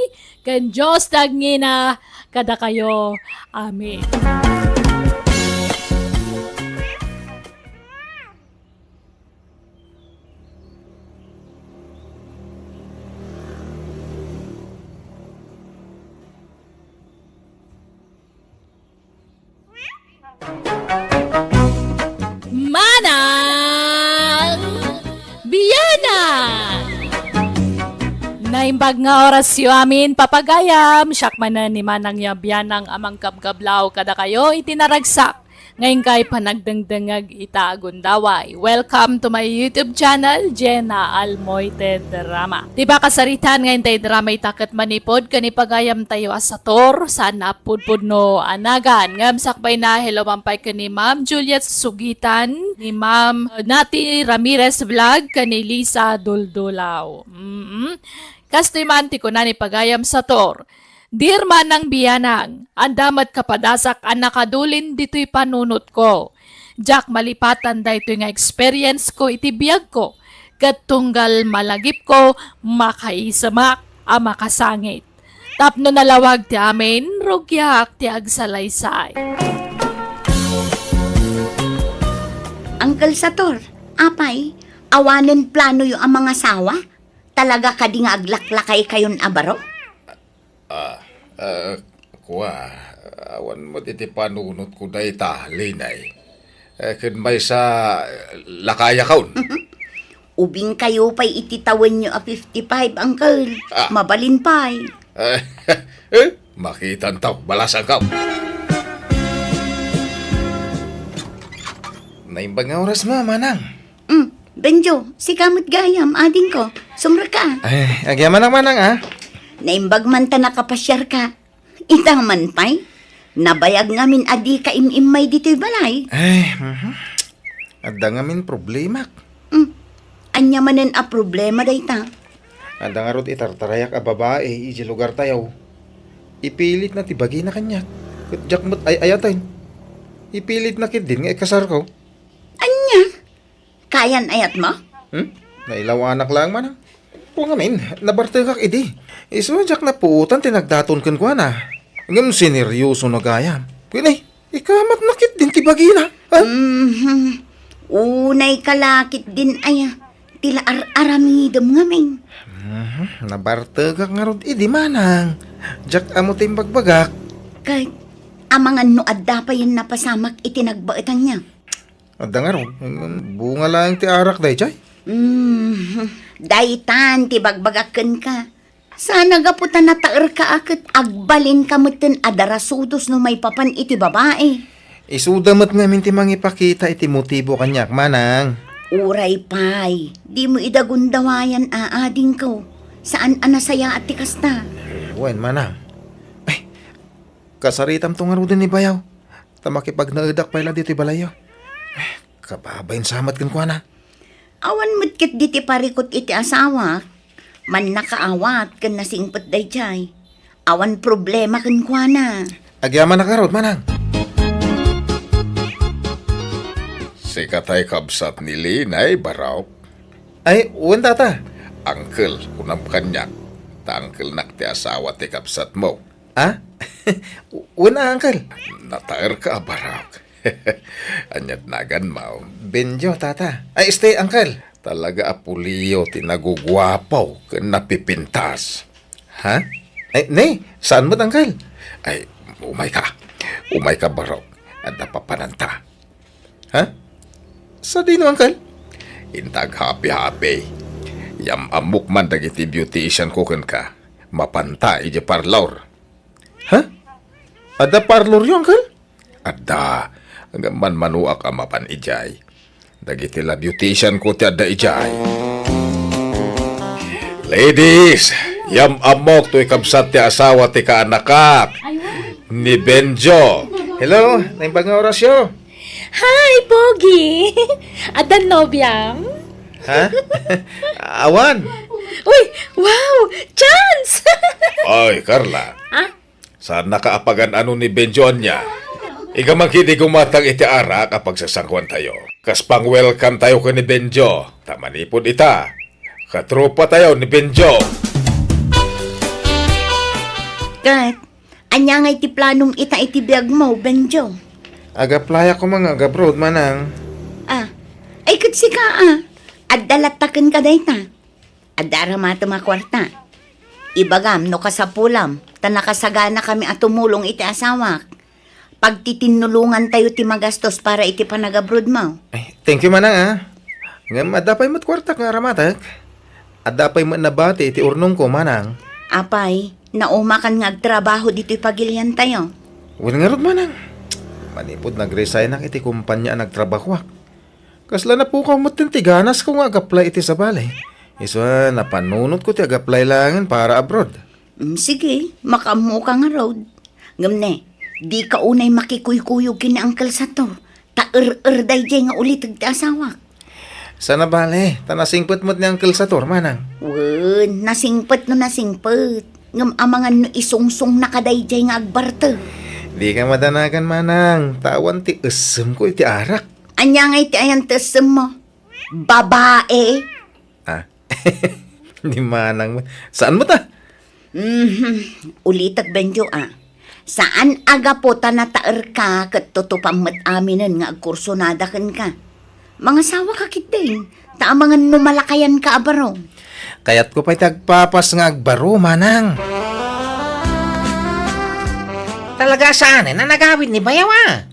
ken Dios ti agngina kadakayo. Amen. Manang Bianang! Naimbag nga orasyo amin, papagayam. Siak manen ni Manang ya Bianang a mangkabkablaw kadakayo iti naragsak nga inkay panagdengdengngeg ita a gundaway. Welcome to my YouTube channel, Jenna Almoite Drama. Ti pakasaritaan nga intay drama ita ket manipud ken ni pagayamtayo a Sator, saan a pudpudno a nagan. Ngem sakbayna, hello man pay ken ni Ma'am Juliet Sugitan, ni Ma'am Nati Ramirez Vlog, ken ni Lisa Duldulaw. Mm-mm. Kastoy man ti kuna ni pagayam Sator, Dear Manang Bianang, adda met kapadasak a nakadulin ditoy panunotko. Diak malipatan daytoy nga experience ko iti biagko, ket tunggal malagipko, makaisemak a makasangit. Tapno nalawag ti amin, rugiak ti agsalaysay. Uncle Sator, apay, awanen planoyo a mangasawa? Talaga kadi nga aglaklakaykayon a baro? Ah, ah, kua, awan met iti panunotko dayta, Linay. Eh, ken maysa, lakayakon. Ubingkayo pay iti tawenyo a fifty-five, Uncle. Ah. Mabalin pay. Eh, eh, makitantaw, balasangkaw. Naimbag nga oras mo, manang. Mm, Benjo, sika met gayam, adingko. Sumrekka. Ay, agyamanak, manang, ah. Naimbag man ta nakapasiarka. Ita man pay, nabayag ngamin a dika im-immay ditoy balay. Ay, mhm. Adda ngamin problemak. Mm. Ania manen a problema dayta? Adda ngarud itartarayak a babai iti lugartayo. Ipilitna ti bagina kaniak. Ket diak met ay-ayaten. Ipilitna ketdin nga ikasarko. Ania? Kayan-ayatmo? Hmm? Nailawanak laeng manang. Ngamin, nabartekak idi. Isu, diak napuotan ti nagdaton kenkuana. Ngem sineryoso na gayam. Ken, eh, ikamatna ketdin ti bagina. Ha? Mhm. Unayka la ketdin aya. Ti la ar-aramidem ngamin. Mhm. Nabartekak ngarud idi, manang. Diak ammo ti imbagbagak. Ket, amangan no adda payen napasamak iti nagbaetanna. Adda ngarud, bunga laeng ti arak daydiay. Mm, daytan ti bagbagak kenka. Saan a gapu ta nataerka a ket agbalinka metten a darasudos no maipapan iti babai. Isuda met ngamin ti mangipakita iti motibo kaniak, manang. Uray pay, dimo ida gundawayan a adingko. Saan a nasayaat ti kasta. Wen, manang. Ay, kasaritamto ngaruden ni bayaw. Ta makipagnaedak pay la ditoy balayyo. Eh, kababain sa met kenkuana. Awan met ketdi ti parikut iti asawak. Mannakaawat ken nasingpet daydiay. Awan problema kenkuana. Agyamanak ngarud, manang. Sika tay kabsat ni Linay, Barok? Ay, wen, tata. Uncle, kunam kaniak. Ta unclenak ti asawa ti kabsatmo. Ah? Wen a, uncle. Nataerka a Barok. Ania't naganmo? Benjo, tata. Ay, este, uncle. Talaga a pulio ti naguguapo ken napipintas. Ha? Ay, ne, saan met, uncle? Ay, umayka. Umayka, Barok. Adda papananta. Ha? Sadino, uncle? Inta aghapi-hapi. Yam-ammok man dagiti beautician ko kenka. Mapanta idiay parlor. Ha? Adda parloryo, uncle? Adda. Ngem manmanuak a mapan idiay. Dagiti la beautician ko ti adda idiay. Ladies, yam-ammok toy kabsat ti asawa ti kaanakak. Ni Benjo. Hello, naimbag nga orasyo? Hi, Pogi! Adda nobiam? Ha? Awan. Uy, wow! Chance! Oy, Carla. Ha? Saannaka a pagan-ano ni Benjo ania? Iga man ketdi gumatang iti arak a pagsasanguantayo. Kas pang-welcome tayo ken ni Benjo. Ta manipud ita, katropatayo ni Benjo. Ket, ania ngay ti planom ita iti biagmo, Benjo? Ag-applyak koma nga ag-abroad, manang. Ah, ay ket sika, ah. Adda latta kenka dayta. Adda aramatem a kuarta. Ibagam no kasapulam, ta nakasaganakami a tumulong iti asawak. Pagtitinnulongantayo ti magastos para iti panag-abroad mo. Ay, thank you, manang, ah. Ngem adda pay met kuartak nga aramatek. Adda pay met nabati iti urnongko, manang. Apay, naumakan nga agtrabaho ditoy pagiliantayo? Wen ngarud, manang. Manipud nag-resignak iti kumpania a nagtrabahoak. Kasla napukaw metten ti ganasko nga ag-apply iti sabali. Isu a, napanunotko ti ag-apply laengen para abroad. Mm, sige, makaammoka ngarud. Ngem ne, dika unay makikuykuyog ken ni Uncle Sator. Ta er-er daydiay nga uliteg ti asawak. Saan a bale, ta nasingpet met ni Uncle Sator, manang. Wen, nasingpet no nasingpet. Ngem amangan no isungsungnaka daydiay nga agbarteg. Dika madanagan, manang, ta awan ti essemko iti arak. Ania ngay ti ayan ti essemmo? Babae? Ah, ni manang met. Saan met, ah? Mhm. Ulitek, Benjo, ah. Saan a gapu ta nataerka ket tutupam met aminen nga agkursonada kenka. Mangasawaka ketdin, ta amangan no malakayanka a baro. Kayatko pay ti agpapas nga agbaro, manang. Talaga saan a nagawid ni bayaw a.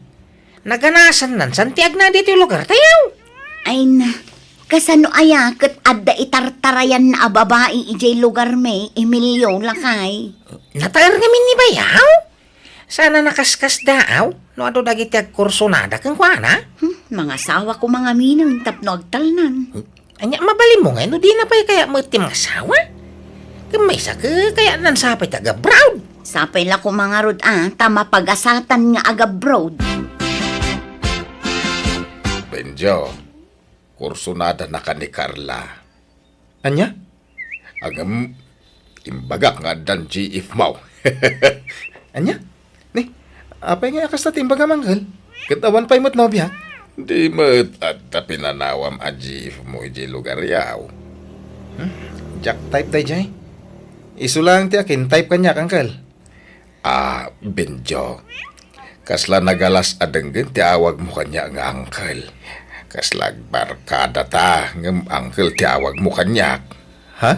Naganasan nan san ti agna ditoy lugar tayo. Ay na, kasano aya ket adda itartarayan na a babai idiay lugar mi, Emilio, lakay? Nataer ngamin ni bayaw? Sana nakaskasdaaw no adu dagiti agkursunada kenkuana? Hmm, mangasawa ko mangamineng tapno agtalnan. Anya, mabalin mo ngay no dina pay kaya met ti mangasawa? Ken maysa ket kaya nan sapay ti agabroad. Sapay la ko mangarud a, ta mapagasatan nga agabroad. Benjo, kursunada na ka ni Carla. Anya? Agam, imbagak nga addan G F mo. Anya? Ni, apay nga kasta ti imbagam, Uncle? Ket awan pay met nobia? Di met adda pinanawam a G F mo idiay lugar yaw. Hmm? Jack type dayjay. Isu lang ti akin type kaniak, Uncle. Ah, Benjo. Kasla nagalas a denggen ti awagmo kaniak nga uncle. Kasla agbarkada ta, ngem uncle ti awagmo kaniak. Ha?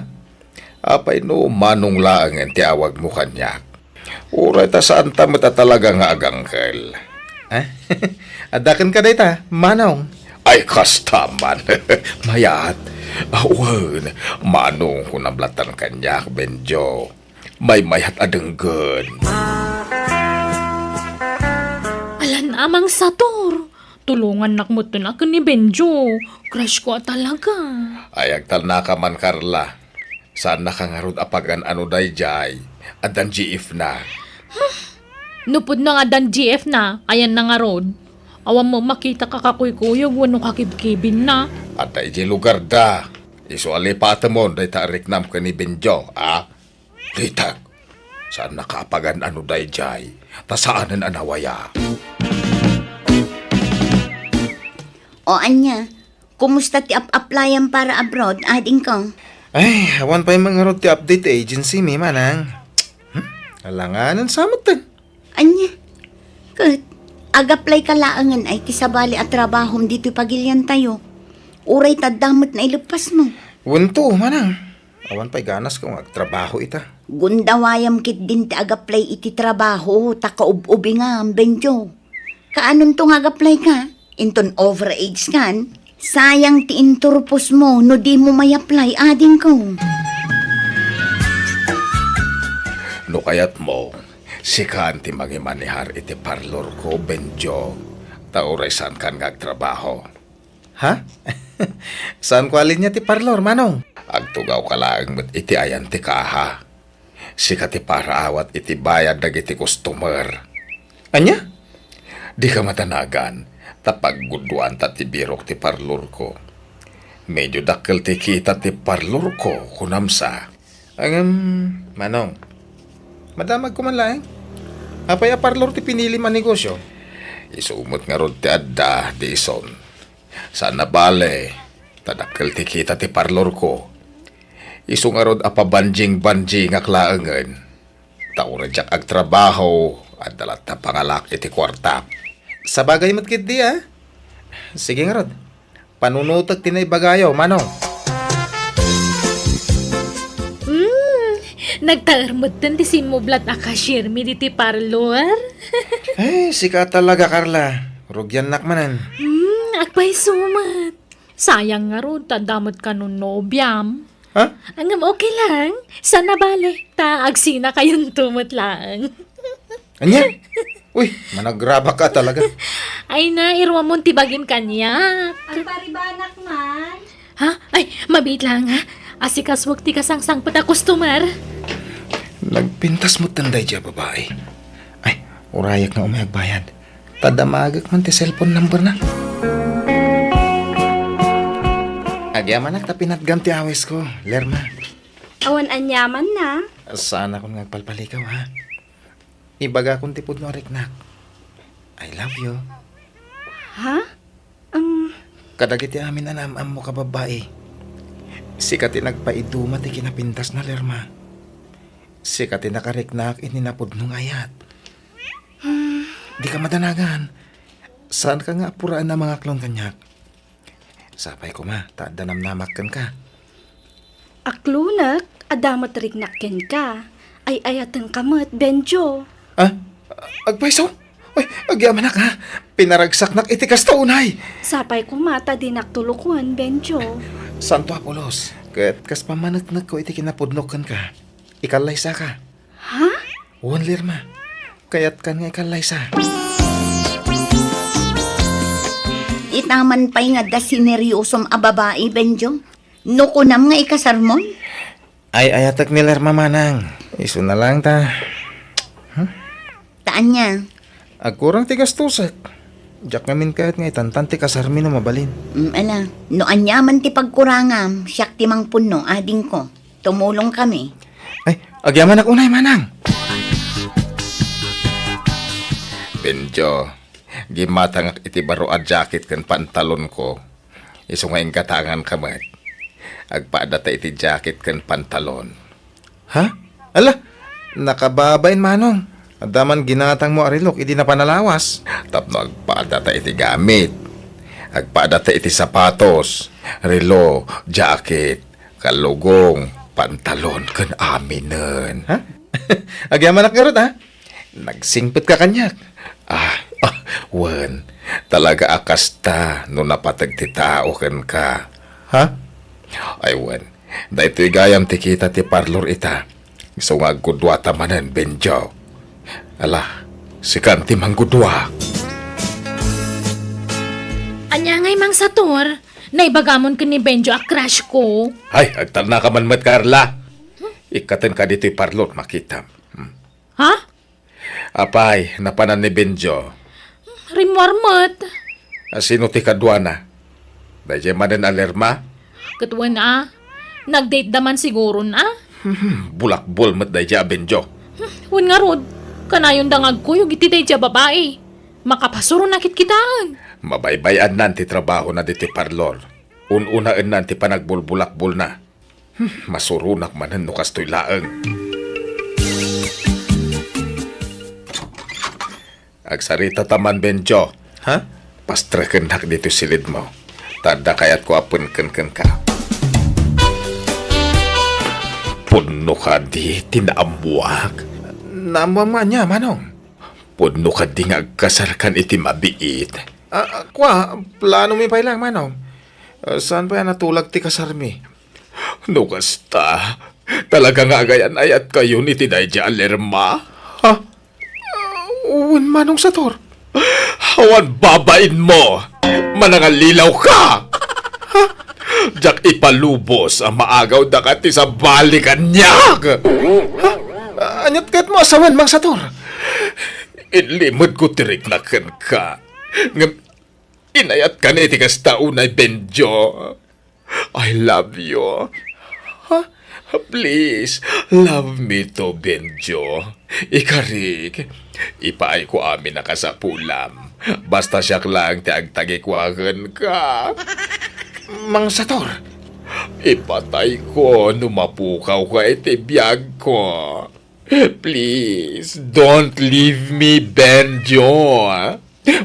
Apay no Manong laengen ti awagmo kaniak? Uray ta saan ta met a talaga nga agangkel. Eh? Adda kenka dayta, Manong? Ay, kasta man. Mayat. Awan, Manong kunam latan kaniak, Benjo. Maymayat a denggen. Alan a, Mang Sator. Tulongannak metten a ken ni Benjo. Crush ko a talaga. Ay, agtalnaka man, Carla. Saannaka ngarud a pagan-ano dayjay. Addan G F na. No pudno nga addan G F na, ayanna ngarud? Awan met makita a kakukuyogan wenno kakibkibinna. Adda idiay lugarda. Isu a lipatemon dayta a riknam ken ni Benjo, a? Ritag, saannaka a pagan-ano dayjay, ta saanen a nawaya. O ania, kumusta ti ap-aplayam para abroad, adingko? Ay, awan pay met ngarud ti update ti agency mi, manang. Hmm? Alanganen sa metten. Ania? Ket, agaplayka laengen ay ti sabali a trabahom ditoy pagiliantayo? Uray ta adda met naileppasmo? Wen to, manang. Awan pay ganasko nga agtrabaho ita. Gundawayam ketdin ti agaplay iti trabaho ta kaub-ubingam, Benjo. Kaanonto nga agaplayka? Inton overage kan? Sayang ti inturposmo no dimo may-apply, adingko. No kayatmo, sikan ti mangimanehar iti parlorko, Benjo. Ta uray saankan nga agtrabaho. Ha? Saanko a linia ti parlor, Manong? Agtugawka laeng met iti ayan ti kaha. Sika ti paraawat iti bayad dagiti customer. Ania? Dika madanagan, ta paggudduanta ti birok ti parlorko. Medio dakkel ti kita ti parlorko, kunam sa. Ngem, Manong, madamagko man laeng. Apay a parlor ti pinilim a negosio? Isu met ngarud ti adda, Dison. Saan a bale, ta dakkel ti kita ti parlorko. Isu ngarud a pabanjing-banjingak laengen. Ta uray diak agtrabaho, adda latta pangalak iti kuartak. Sabagay met ketdi, a? Sige ngarud. Panunotek ti naibagayo, Manong. Hmm, nagtaer metten ti simmublat a cashier mi diti parlor. Ay, sika talaga, Carla. Rugiannak manen. Hmm, agpayso met. Sayang ngarud ta adda met kano nobiam. Ha? Ngem okay lang. Saan a bale. Ta agsinakayonto met laeng. Ania? Uy, managrabak ka talaga. Ay na, iruamon ti bagim kaniak. Agparibanak man. Ha? Ay, mabiit lang, ha? Asikasuek ti kasangsangpet a customer. Nagpintas metten daydiay a babai. Ay, urayak nga umay agbayad. Ta damagek man ti cellphone number na. Agyamanak ta pinatgam ti awisko, Lerma. Awan aniamanna. Saanakon nga agpalpalikaw, ha? Ibagakon ti pudno a riknak. I love you. Ha? Um, Kadagiti amin a naam-ammo ka babbai, sika ti nagpaiduma ti kinapintasna, Lerma. Sika ti nakariknak iti napudno nga ayat. Hmm. Dika madanagan. Saanka nga apuraen a mangaklon kaniak. Sapay koma, ta adda namnamak kenka. Aklonek, adda met riknak kenka. Ay-ayatenka met, Benjo. Ah? Agpayso? Ay, agyamanak, ha? Pinaragsaknak iti kasta unay. Sapay koma ta dinak tulokon, Benjo. Santo Apolos, ket kas pammaneknekko iti kinapudnok kenka, ikallaysaka. Ha? Wen, Lerma. Kayatkan nga ikallaysa. Itaman pay nga adda sineryosom a babai, Benjo. No kunam nga ikasarmon? Ay-ayatek ni Lerma, manang. Isuna laeng ta. Hmm? Ta ania? Agkurang ti gastosek. Diak ngamin kayat nga itantan ti kasarmi no mabalin. Mm, ala. No aniaman ti pagkurangam, siak ti mangpunno, adingko. Tumulongkami. Ay, agyamanak unay, manang. Benjo, gimmatangak iti baro a jacket ken pantalonko. Isu nga inggatanganka met. Agpaadata iti jacket ken pantalon. Ha? Ala, nakababain, manong. Adda man ginatangmo a relok idi napan a lawas. Tapno agpaadata iti gamit. Agpaadata iti sapatos, relo, jacket, kalugong, pantalon, ken aminen. Ha? Agyamanak ngarud, ha? Nagsingpetka kaniak. Ah, ah, wen, talaga a kasta no napateg ti tao kenka. Ha? Ay, wen, daytoy gayam ti kita ti parlor ita. Isu nga agguduata manen, Benjo. Ala, sikan ti manggudua. Ania ngay, Mang Sator? Naibagamon ken ni Benjo a crush ko. Ay, agtalnaka man met, Carla. Ikkatenka ditoy parlor, makitam. Hmm. Ha? Apay, napanan ni Benjo? Rimmuar met. A, sino ti kaduana? Daydiay manen a Lerma? Ket wen a, nag-date da man siguron a. Hmm, bulakbol met daydiay a Benjo. Hmm, wen ngarud, kanayonda nga agkuyog iti daydiay a babai. Makapasuronak kitkitaen. Mabaybay-annan ti trabahona ditoy parlor. Un-unaennan ti panagbulbulakbolna. Hmm, masuronak manen no kastoy laeng. Agsarita ta man, Benjo. Ha? Pastrekennak ditoy silidmo. Ta adda kayatko a penken kenka. Pudno kadi ti naammuak? Naammuam nga ania, manong? Pudno kadi nga agkasarkan iti mabiit? Ah, ah, kua, planomi pay laeng, manong. Ah, saan pay a natulag ti kasarmi? No kasta, talaga nga agayan-ayatkayon iti daydiay a Lerma? Ha? Wen, Manong Sator. Awan babainmo! Manangallilaw ka! Ha? Diak ipalubos a maagawdaka ti sabali kaniak! Ha? Aniat kayatmo a sawen, Mang Sator? Inlimedko ti rikna kenka. Ngem inayatkan iti kasta unay, Benjo. I love you. Ha? Please, love me too, Benjo. Ikarik, ipaayko amin a kasapulam. Basta siak laeng ti agtagikua kenka. Mang Sator. Ipatayko no mapukawka iti biagko. Please, don't leave me, Benjo.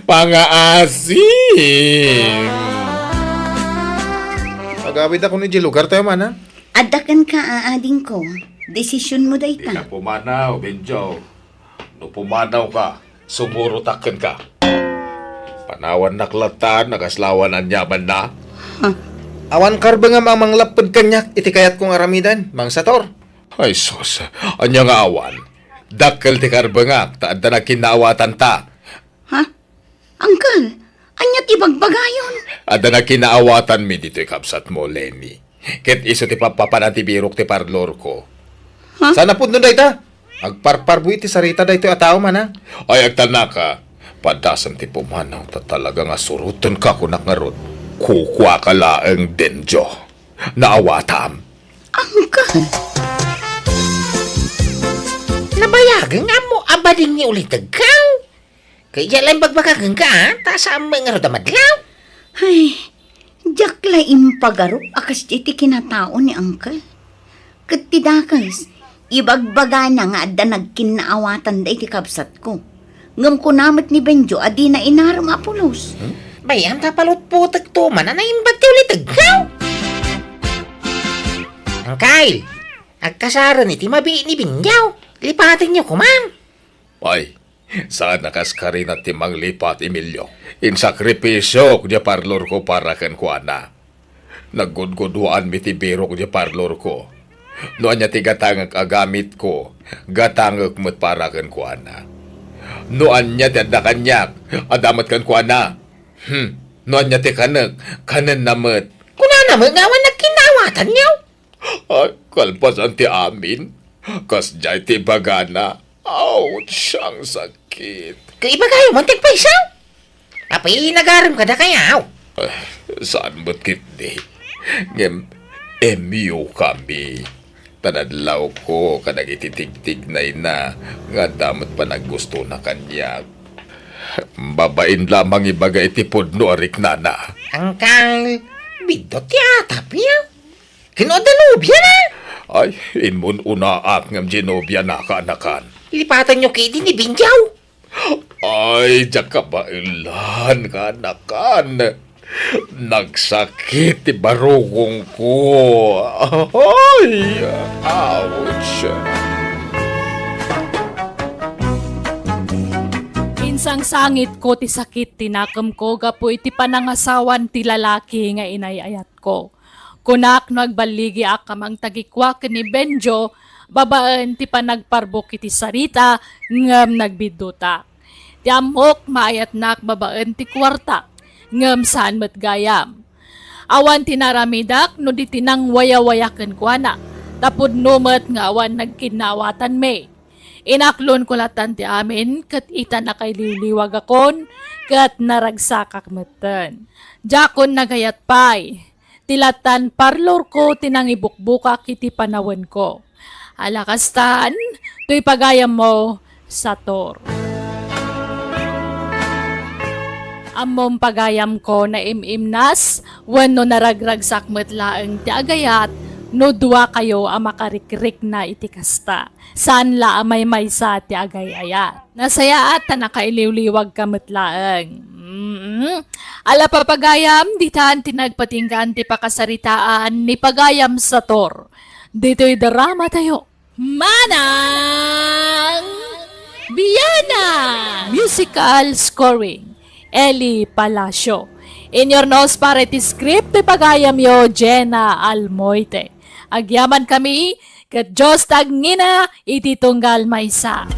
Pangaasi! Agawidakon idiay lugartayo, manang. Adda kenka, adingko. Desisionmo dayta. Dika pumanaw, Benjo. No pumanawka, sumurotak kenka. Panawannak latta, nagaslawan aniamanna. Huh? Awan karbengam a manglapped kaniak iti kayatko nga aramiden, Mang Sator. Ay sus, ania nga awan? Dakkel ti karbengak, ta adda nagkinnaawatanta. Ha? Uncle, ania ti bagbagayon? Adda nagkinnaawatanmi ditoy kabsatmo, Lenny. Ket isu ti pappapanan ti birok ti parlorko. Ha? Saan a pudno dayta? Agparparbuy ti sarita daytoy a tao, manang. Ay, agtalnaka. Padasem ti pumanaw, ta talaga nga surotenka, kunak ngarud. Kukuaka laeng, Benjo. Naawatam. Uncle. Nabayageng ammo a badin ni ulitegkaw. Kaya diak la imbagbaga kenka, a, ta saan met ngarud a madlaw. Ay, diak la impagarup a kasdiay ti kinatao ni Uncle. Ket ti dakes, ibagbagana nga adda nagkinnaawatanda iti kabsatko. Ngem kuna met ni Benjo a dina inarem a pulos. Hmm? Bay-am ta palutpotekto man a naimbag ti ulitegkaw. Uncle, agkasaren iti mabiit ni Benjo. Lipatenyo koma. Ay, Saan a kas karina ti manglipat, Emilio. Insakripisiok diay parlorko para kenkuana. Naggudguduaanmi ti birok diay parlorko. No ania ti gatangek a gamitko, gatangek met para kenkuana. No ania ti adda kaniak, adda met kenkuana. Hmm, no ania ti kanek, kanenna met. Kunana met nga awan nagkinnawatanyo. Ay, kalpasan ti amin. Kasdiay ti ibagana. Ouch, ang sakit. Kay ibagayo man ti agpayso. Apay, nagarem kadakayo? Ah, saan met ketdi? Ngem, M U kami. Tanadlawko kadagiti tigtignayna nga adda met panaggustona kaniak. Babain lamang ibaga iti pudno a riknana. Angkal, biddut ti atapyo. Ken no adda nobiana? Ay, immun-unaak ngem diay nobiana, kaanakan. Lipatanyo ketdi ni Benjaw. Ay, diak kabaelan, kaanakan. Nagsakit ti barugongko. Ay, ouch. Insangsangitko ti sakit ti nakemko gapu iti panangasawan ti lalaki nga inay-ayatko. Kunak no agballigiak a mangtagikua ken ni Benjo babaen ti panagparbuk iti sarita, ngem nagbiddutak. Ti ammok, maayatnak babaen ti kuarta, ngem saan met gayam. Awan ti naaramidak no di ti nangwayawaya kenkuana, ta pudno met nga awan nagkinnaawatanmi. Inaklonko latan ti amin, ket ita nakailiwliwagakon, ket naragsakak metten. Diakon nagayat pay. Ti latan parlorko ti nangibukbukak iti panawenko. Ala kastan, toy pagayammo, Sator. Ammom pagayamko, naim-imnas, wenno naragragsak met laeng ti agayat no duakayo a makarikrikna iti kasta. Saan la a maymaysa ti agay-ayat. Nasayaat ta nakailiwliwagka met laeng. Mm. Ala pagayam, ditan ti nagpatinggaan ti pakasaritaan ni Pagayam Sator. Ditoy drama tayo. Manang Biana! Musical scoring, Eli Palacio. Inyurnos para iti script ti pagayamyo, Jenna Almoite. Agyaman kami, ket Dios ti agngina iti tunggal maysa.